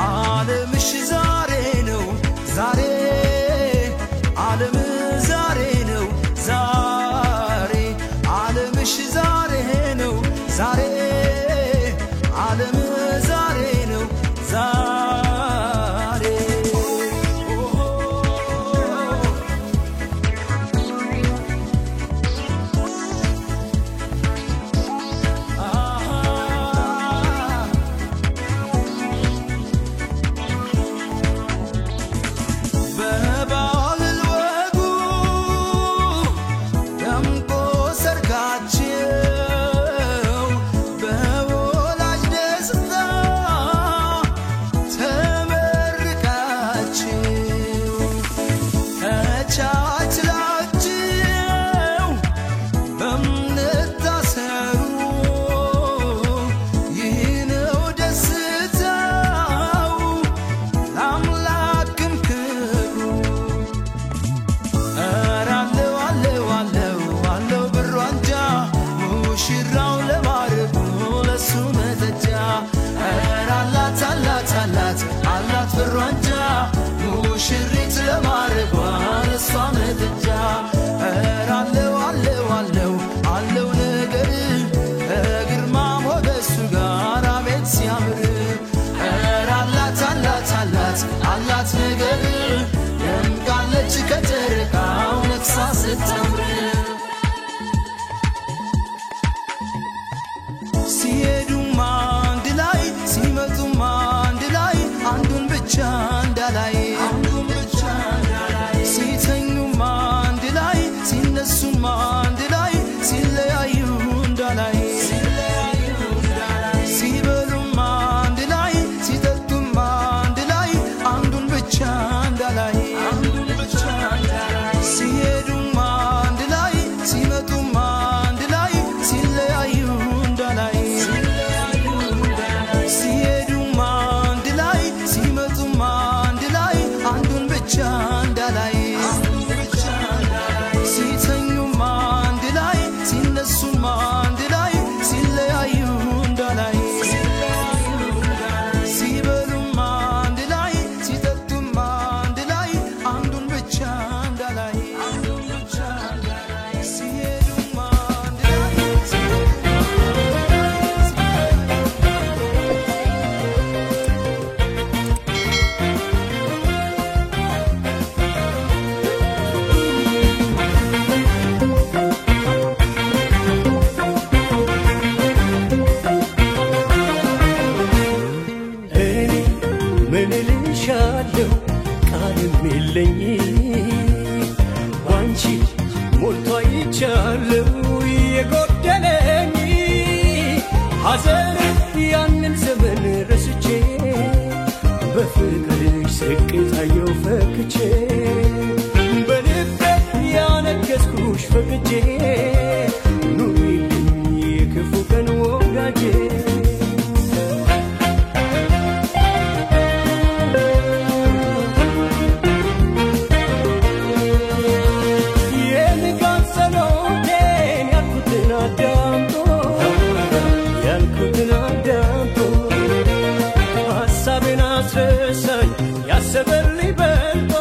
ዓለምሽ ዛሬ ነው ዛሬ፣ ዓለም ዛሬ ነው ዛሬ፣ ዓለምሽ ዛሬ ነው ዛሬ፣ ዓለም ዛሬ ነው ዛሬ። በባህል ወጉ ደምቆ ሰርጋቸው በወላጅ ደስታ ተመርቃችሁ ተቻችላችሁ በእምነት ታሰሩ። ይህ ነው ደስታው ለአምላክም ክብሩ። ኧረ አለው አለው አለው አለው ብሩ አንጃ ሙሽራው ለማረጉ ለሱ መጠጃ። ኧረ አላት አላት አላት አላት ብሩ አንጃ ሙሽሪት ለማረጓ ለሷ መጠጃ። ኧረ አለው አለው አለው አለው ነገር ከግርማ ሞገሱ ጋር አቤት ሲያምር። ኧረ አላት አላት አላት አላት ነገር ደምቃለች ከጨረቃው ነግሳ ስታምር። ሲሄዱም አንድ ላይ ሲመጡም አንድ ላይ አንዱን ብቻ እንዳላይ፣ ሲተኙም አንድ ላይ ሲነሱም አንድ ላይ ሲለያዩ እንዳላይ፣ ሲበሉም አንድ ላይ ሲጠጡም አንድ ላይ አንዱን ብቻ እንዳላይ፣ ሲሄዱም አንድ ላይ ሲመጡም አንድ ላይ ሲለያዩ እንዳላይ፣ ሲሄዱም አንድ ላይ ሲመጡም አንድ ላይ አንዱን ብቻ እንዳላይ፣ ሲተኙም አንድ ላይ ሲነሱም አንድ ላይ ሲለያዩ እንዳላይ፣ ሲበሉም አንድ ላይ ሲጠጡም አንድ ላይ አንዱን ብቻ እንዳላይ፣ ሲሄዱም አንድ ላይ። እኔ ምን እልሻለሁ ቃልም የለኝ፣ ባንቺ ሞልቶ አይቻለሁ የጎደለኝ። ሐዘን ያንን ዘመን ረስቼ በፍቅርሽ ስቄ ታየው ፈክቼ፣ በልቤ ያነገስኩሽ ፈቅጄ፣ ኑሪልኝ የክፉ ቀን ወዳጄ። የንጋት ጸሎቴን ያልኩትን አዳምጦ፣ ያልኩትን አዳምጦ ሐሳቤን አስረሳኝ ያሰበልኝ በልጦ፣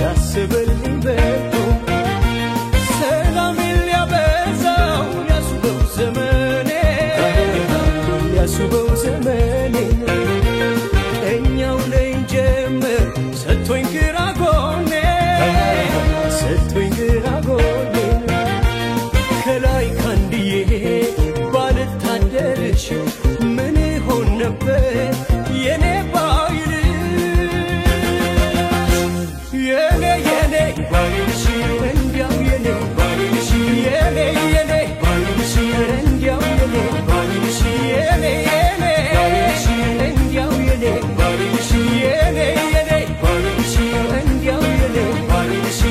ያሰበልኝ በልጦ። ሰላሜን ሊያበዛው ሊያስበው ዘመኔ፣ ሊያስበው ዘመኔ፣ ቀኛው ነኝ ጀመር ሰጥቶኝ ግራ። ባይልሽ ምን ይሆን ነበር የኔ ባይልሽ የኔ የኔ ባይልሽ እንዲያው የኔ ባይልሽ የኔ የኔ ባይልሽ እንዲያው የኔ ባይልሽ የኔ የኔ ባይልሽ እንዲያው የኔ ባይልሽ የኔ የኔ ባይልሽ እንዲያው የኔ ባይልሽ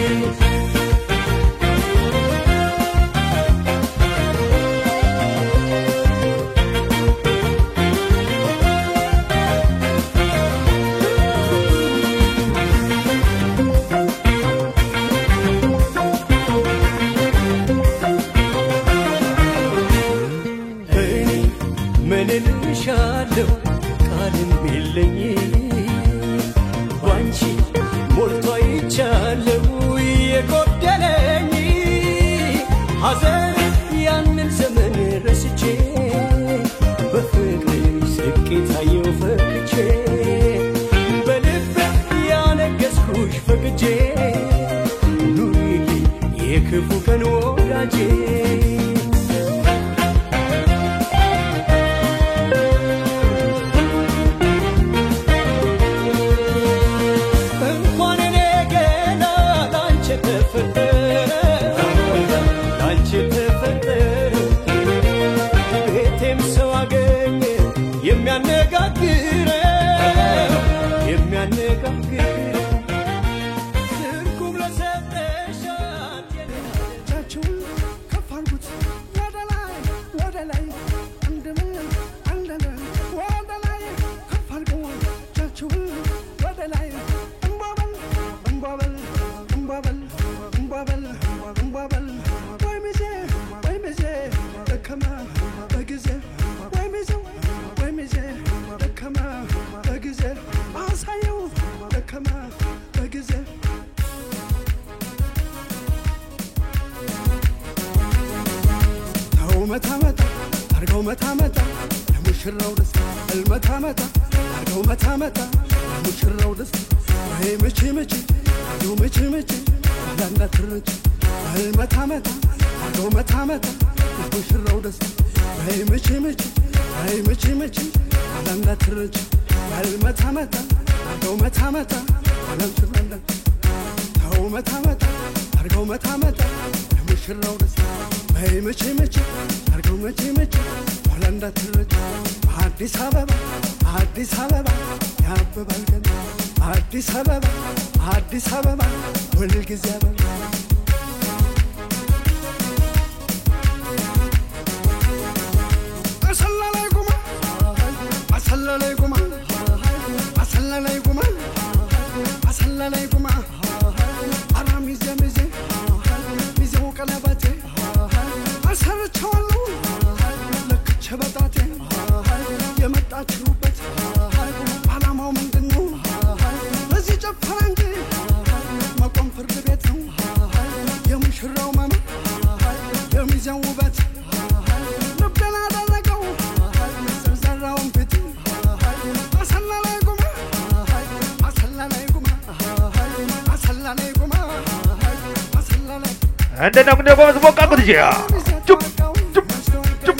እኔ ምን እልሻለሁ ቃልም የለኝ ባንቺ ሞልቶ አይቻለሁ የጎደለኝ ሐዘን ያንን ዘመን ረስቼ በፍቅርሽ ስቄ ታየው ፈክቼ በልቤ ያነገስኩሽ ፈቅጄ ኑሪልኝ የክፉ ቀን ወዳጄ እንኳን እኔ ገና ላንቺ ተፈጠረ ላንቺ ተፈጠረ ቤቴም ሰው አገኘ የሚያነጋግረው የሚያነጋግረው ስልኩም ለሰጠሻት እጃችሁን ከፍ አድርጉት ወደ ላይ ወደ ላይ አንድም አንደለ ወደ ላይ ከፍ አድርጉ እጃችሁን ወደ ላይ እምቧበል እምቧበል እምቧበል እምቧበል እምቧበል ወይ ሚዜ ወይ ሚዜ ደከመ በጊዜ ወይ ሚዜ ወይ ሚዜ ደከመ በጊዜ አሳየው ደከመ በጊዜ ተው መታ መታ አርገው መታ መታ ለሙሽራው ደስታ እልመታ መታ አርገው መታ መታ ለሙሽራው ደስታ ወይ መቼ መቼ አርገው መቼ መቼ ባላንዳትረጭ እልመታ መታ አርገው መታ መታ ለሙሽራው ደስታ ወይ መቼ መቼ ወይ መቼ መቼ ባላንዳትረጭ እልመታ መታ አርገው መታ መታ ባላንትረንዳ ተው መታ መታ አርገው መታ መታ ለሙሽራው ደስታ በይ መቼ መቼ አርገው መቼ መቼ ኋላ እንዳትረጭ አዲስ አበባ አዲስ አበባ ያብባል ገና አዲስ አበባ አዲስ አበባ ሁልጊዜ አበባ አሰላ ላይ ጉማ አሰላ ላይ ጉማ አሰላ ላይ ጉማ አሰላ ላይ ጉማ አራ ሚዜ ሚዜ ሚዜው ቀለበቴ አሰርቼዋለሁ ለክቼ በጣቴ የመጣችሁበት ዓላማው ምንድን ነው? ለዚህ ጭፈራ እንጂ መቆም ፍርድ ቤት ነው። የሙሽራው ማማ የሚዜው ውበት ልቤን አደረገው ዘርዘራውን ፊት አሰላ ላይ ጉማ አሰላ ላይ ጉማ አሰላ ላይ ጉማ አሰላ ላይ እንዴት ነው እንደ ጎበዝ ሞቅ አድርጉት እንጂ። ጩብ ጩብ ጩብ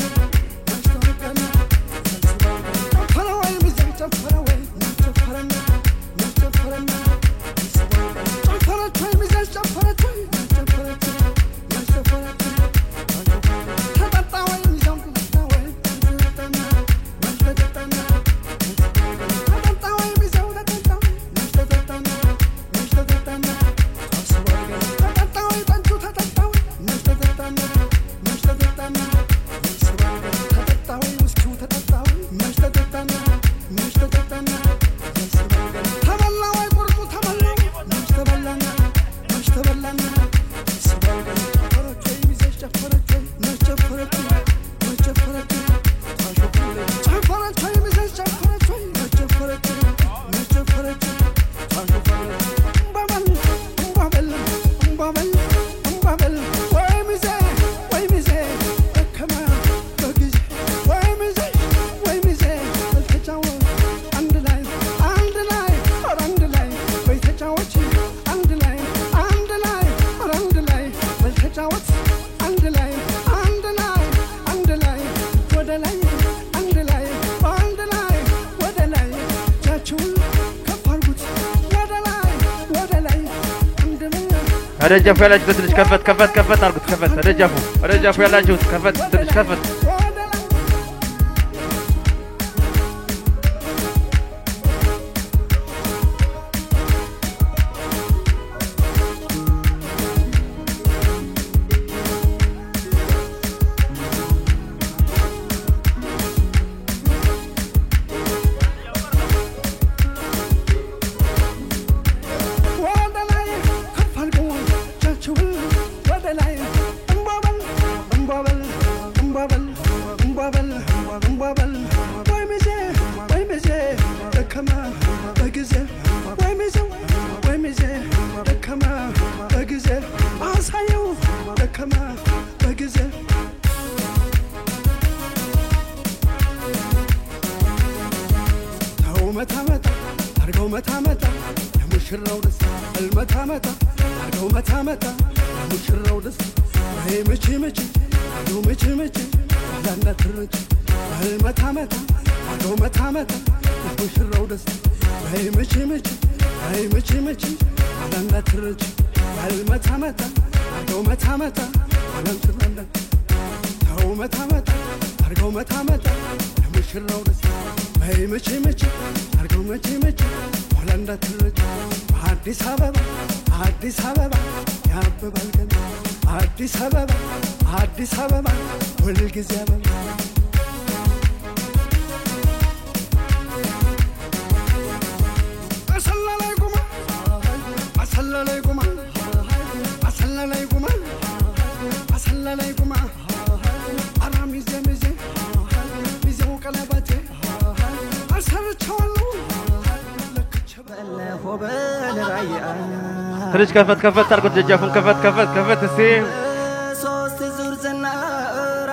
ተጠጣ ወይ አደጃፉ ያላችሁት ትንሽ ከፈት ከፈት ከፈት አድርጉት። ከፈት አደጃፉ አደጃፉ ያላችሁት ከፈት ትንሽ ከፈት። ወደ ላይ ከፍ አድርገው እጃቸውን ወደ ላይ እምቧበል እምቧበል እምቧበል እምቧበል እምቧበል ወይ ሚዜ ወይ ሚዜ ደከመ በጊዜ ወይ ሚዜ ወይ ሚዜ ደከመ በጊዜ አሳየው ደከመ በጊዜ ተው መታ መታ አርገው መታ መታ ለሙሽራው ደስታ አልመታ መታ አርገው መታ መታ ለሙሽራው ደስታ ወይ መቼ መቼ አርገው መቼ መቼ ኋላ እንዳትረጭ አልመታ መታ አርገው መታ መታ ለሙሽራው ደስታ ወይ መቼ መቼ ወይ መቼ መቼ ኋላ እንዳትረጭ አልመታ መታ አርገው መታ መታ ኋላ ተው መታ መታ አርገው መታ መታ ለሙሽራው ደስታ ወይ መቼ መቼ አርገው መቼ መቼ ኋላ እንዳትረጭ አዲስ አበባ አዲስ አበባ ያብባል ገና አዲስ አበባ አዲስ አበባ ሁልጊዜ አበባ አሰላ ላይ ጉማ አሰላ ላይ ጉማ አሰላ ላይ ጉማ አሰላ ላይ ጉማ አራ ሚዜ ሚዜ ሚዜው ቀለበቴ አሰርቼዋለሁ። ትንሽ ከፈት ከፈት አድርጉት። ደጃፉን ከፈት ከፈት ከፈት እስቲ። ሶስት ዙር ዝናር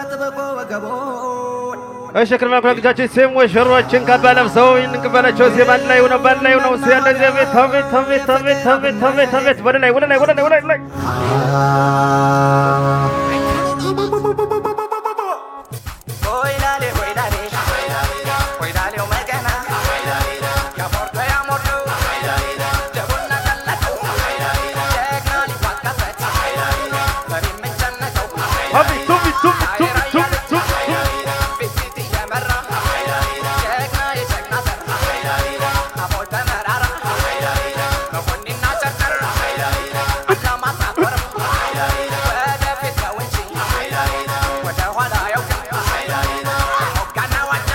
አጥብቆ ወገቡን እሺ ክርማ ኩላግጃችን ስም ሙሽሮችን ካባ ለብሰው እንቀበላቸው። እስቲ ባንድ ላይ ሆነው ባንድ ላይ ሆነው እስቲ እንደዚህ አቤት አቤት አቤት አቤት አቤት አቤት አቤት ወደ ላይ ወደ ላይ ወደ ላይ ወደ ላይ ሆይላሌ ሆይላሌ ሆይላሌው መገና ያሞርዶ ያሞርዶ ደቡና ቀለጠው ጀግና ሊዋጋበት መሪ የምንጨነቀው አቤት ቱቢ ቱቢ ቱቢ ቱቢ ቱቢ ፊት ፊት እየመራ ጀግና የጀግና ዘር አቦል ተመራራ መኮንና ጨርጨር አላማጣ ኮርም ወደፊት ነው እንጂ ወደ ኋላ አያውቅም ሞጋና ዋጫ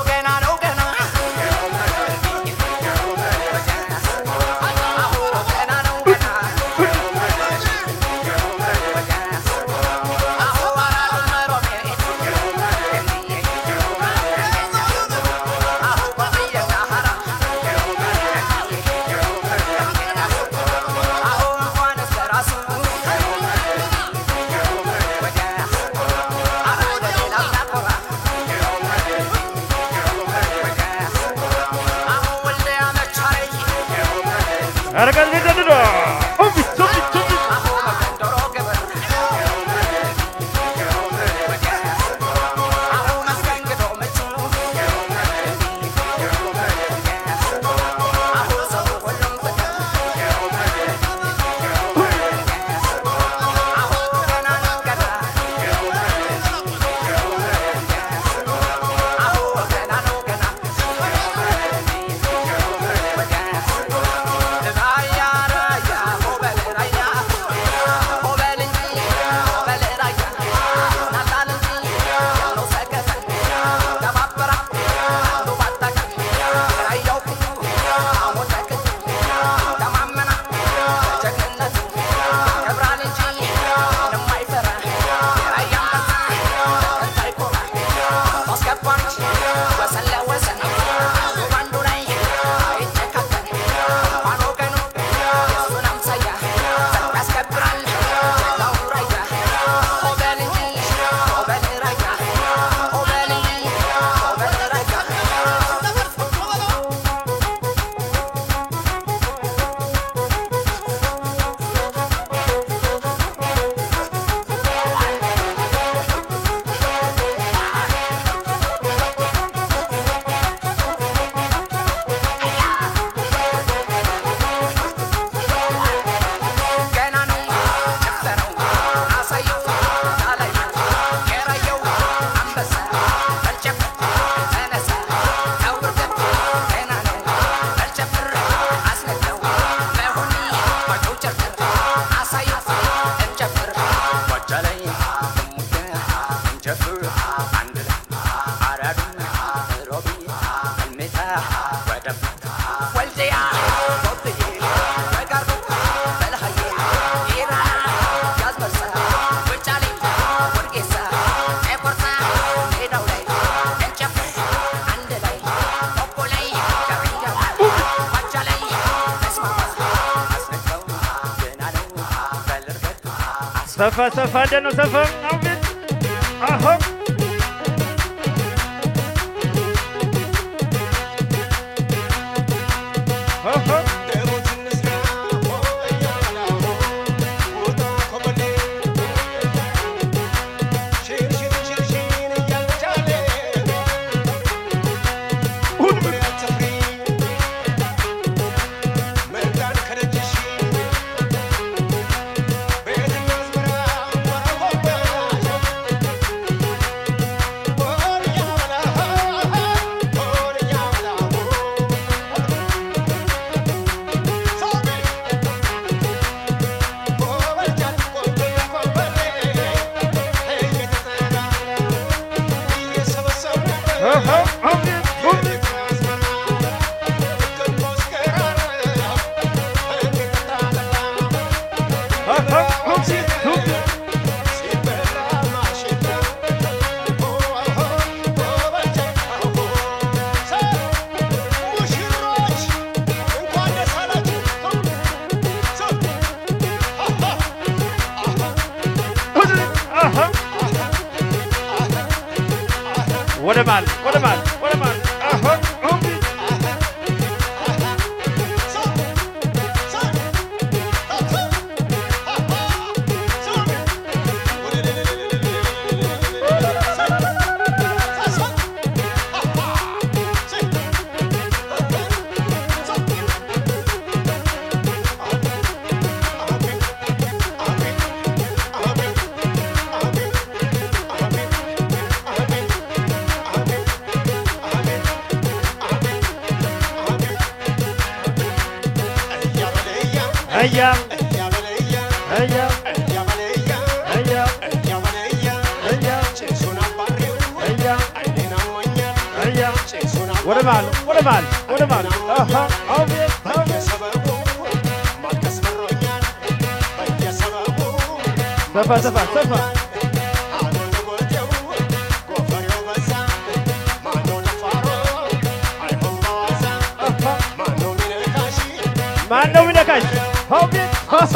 ገና ነው ገና ገና ነው ገና ሰፋ ሰፋ እንዴት ነው ሰፋ? አቤት አሆ አሆ ወደ መሃል ወደ መሃል ወደ መሃል አሆ እያ እያ እያ እያ እያ እያ ወደ መሃል ወደ መሃል ወደ መሃል አሃ አቤት አቤት ሰፋ ሰፋ ሰፋ ማነው ሚነካሽ? አቤት አሃ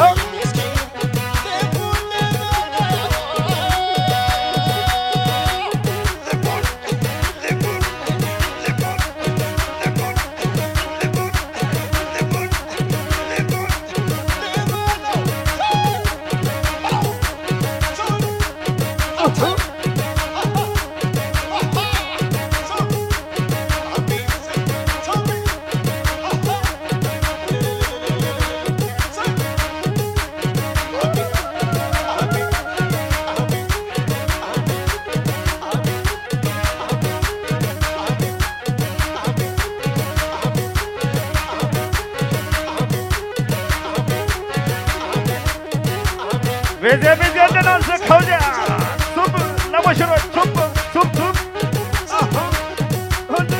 ቤዜ ቤዜ እንደናንስ ከውዚያ ሱብ ለሙሽሮች ሱብ ሱብ ሱብ አሃ ሁሉ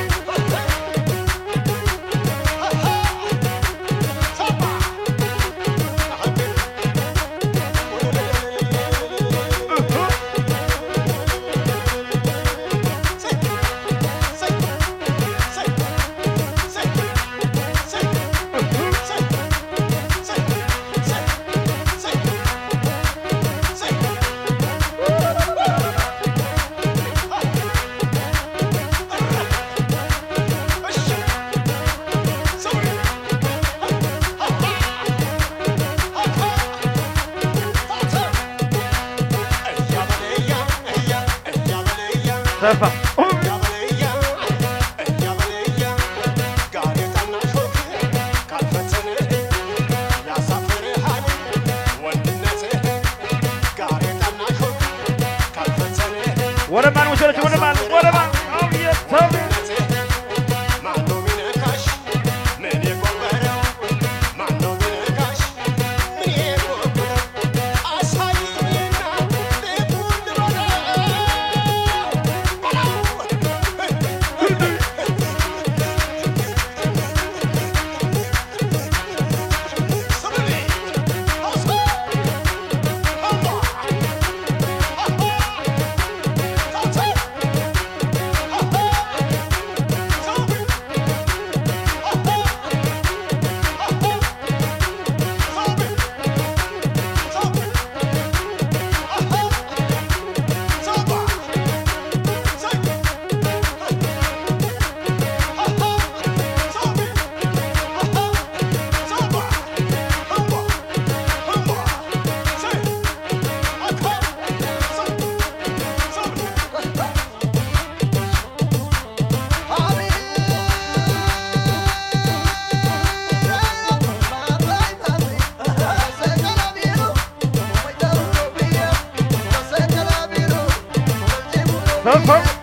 ሰፋ ወደ ማን ሙሽሮች ወደ ማን ወደ ማን አቤት አቤት Abre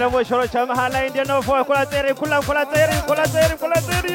ለሙሽሮች መሃል ላይ እንዴት ነው? ኩላ ጼሪ ኩላ ኩላ ጼሪ ኩላ ጼሪ ኩላ ጼሪ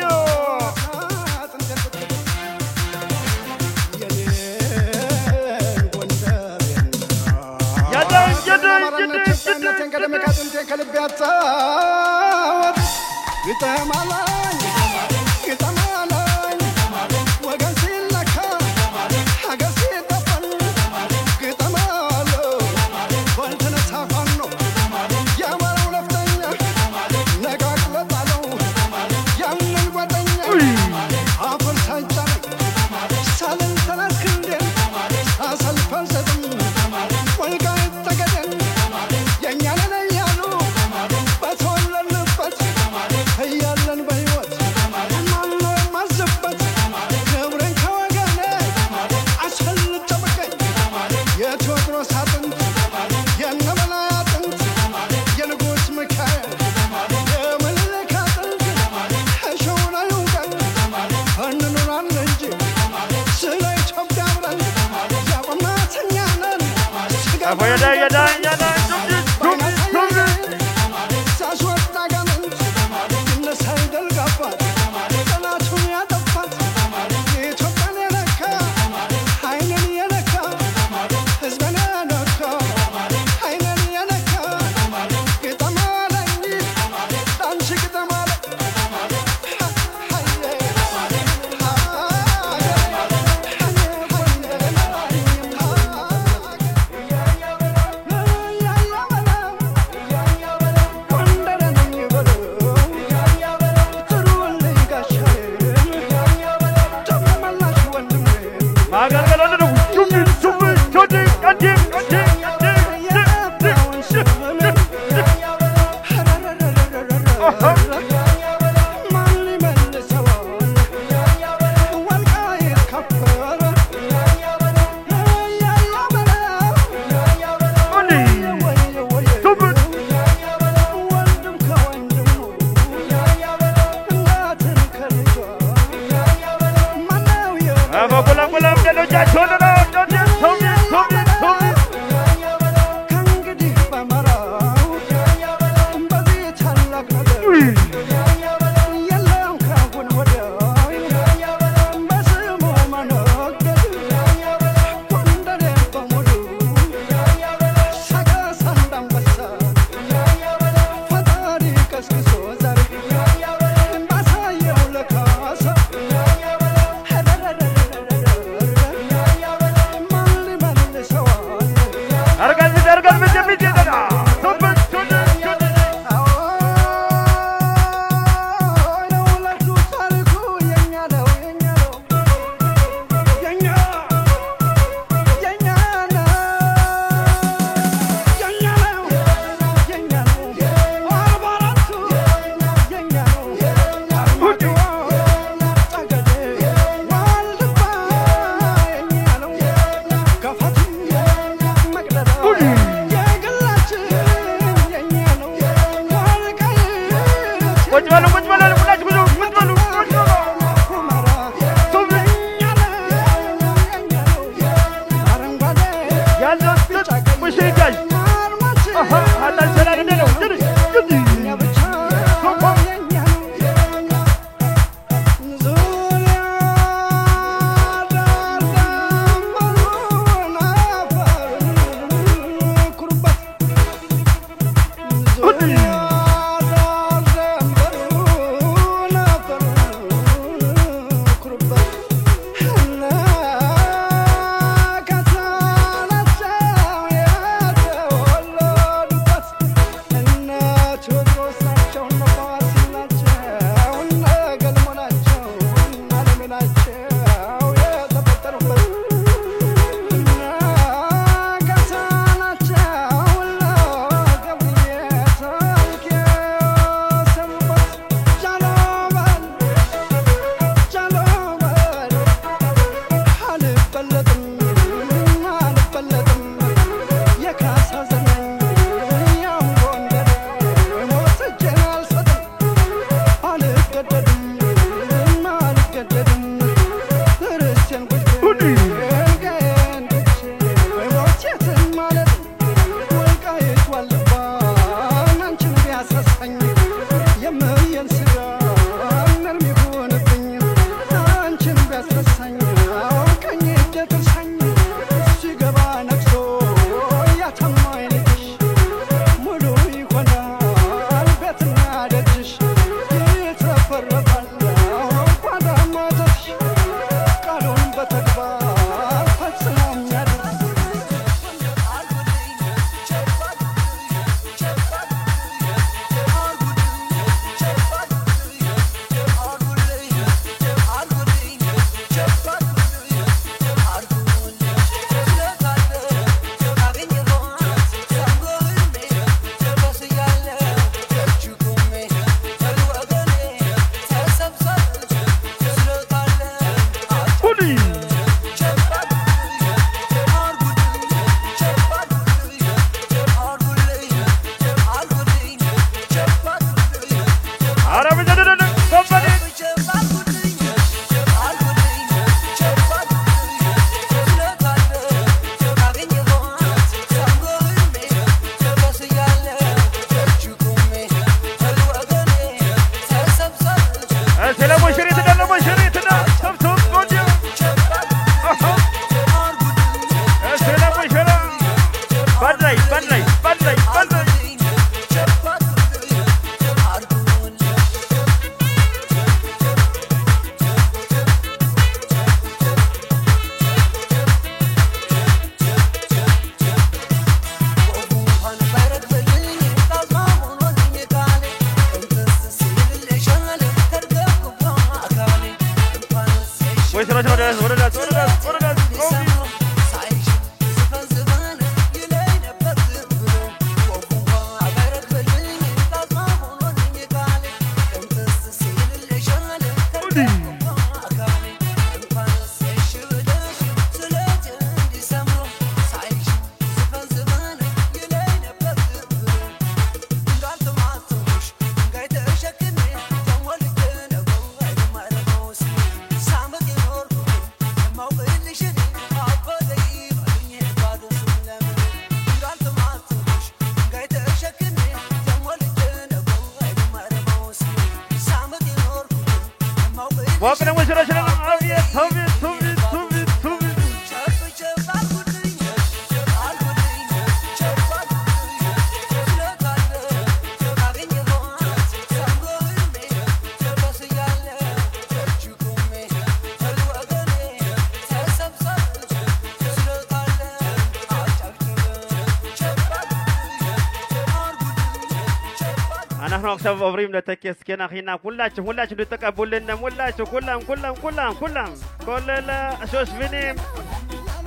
אנחנו עכשיו עוברים לטקס, כן אחי, כולችሁ ሁላችሁ እንድትቀቡልን ሁላችሁ כולם כולם כולם כולם כולל השושבינים,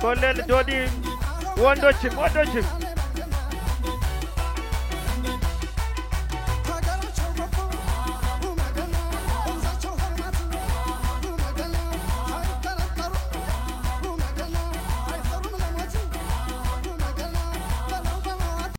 כולל דודים, ወንዶችም ወንዶችም።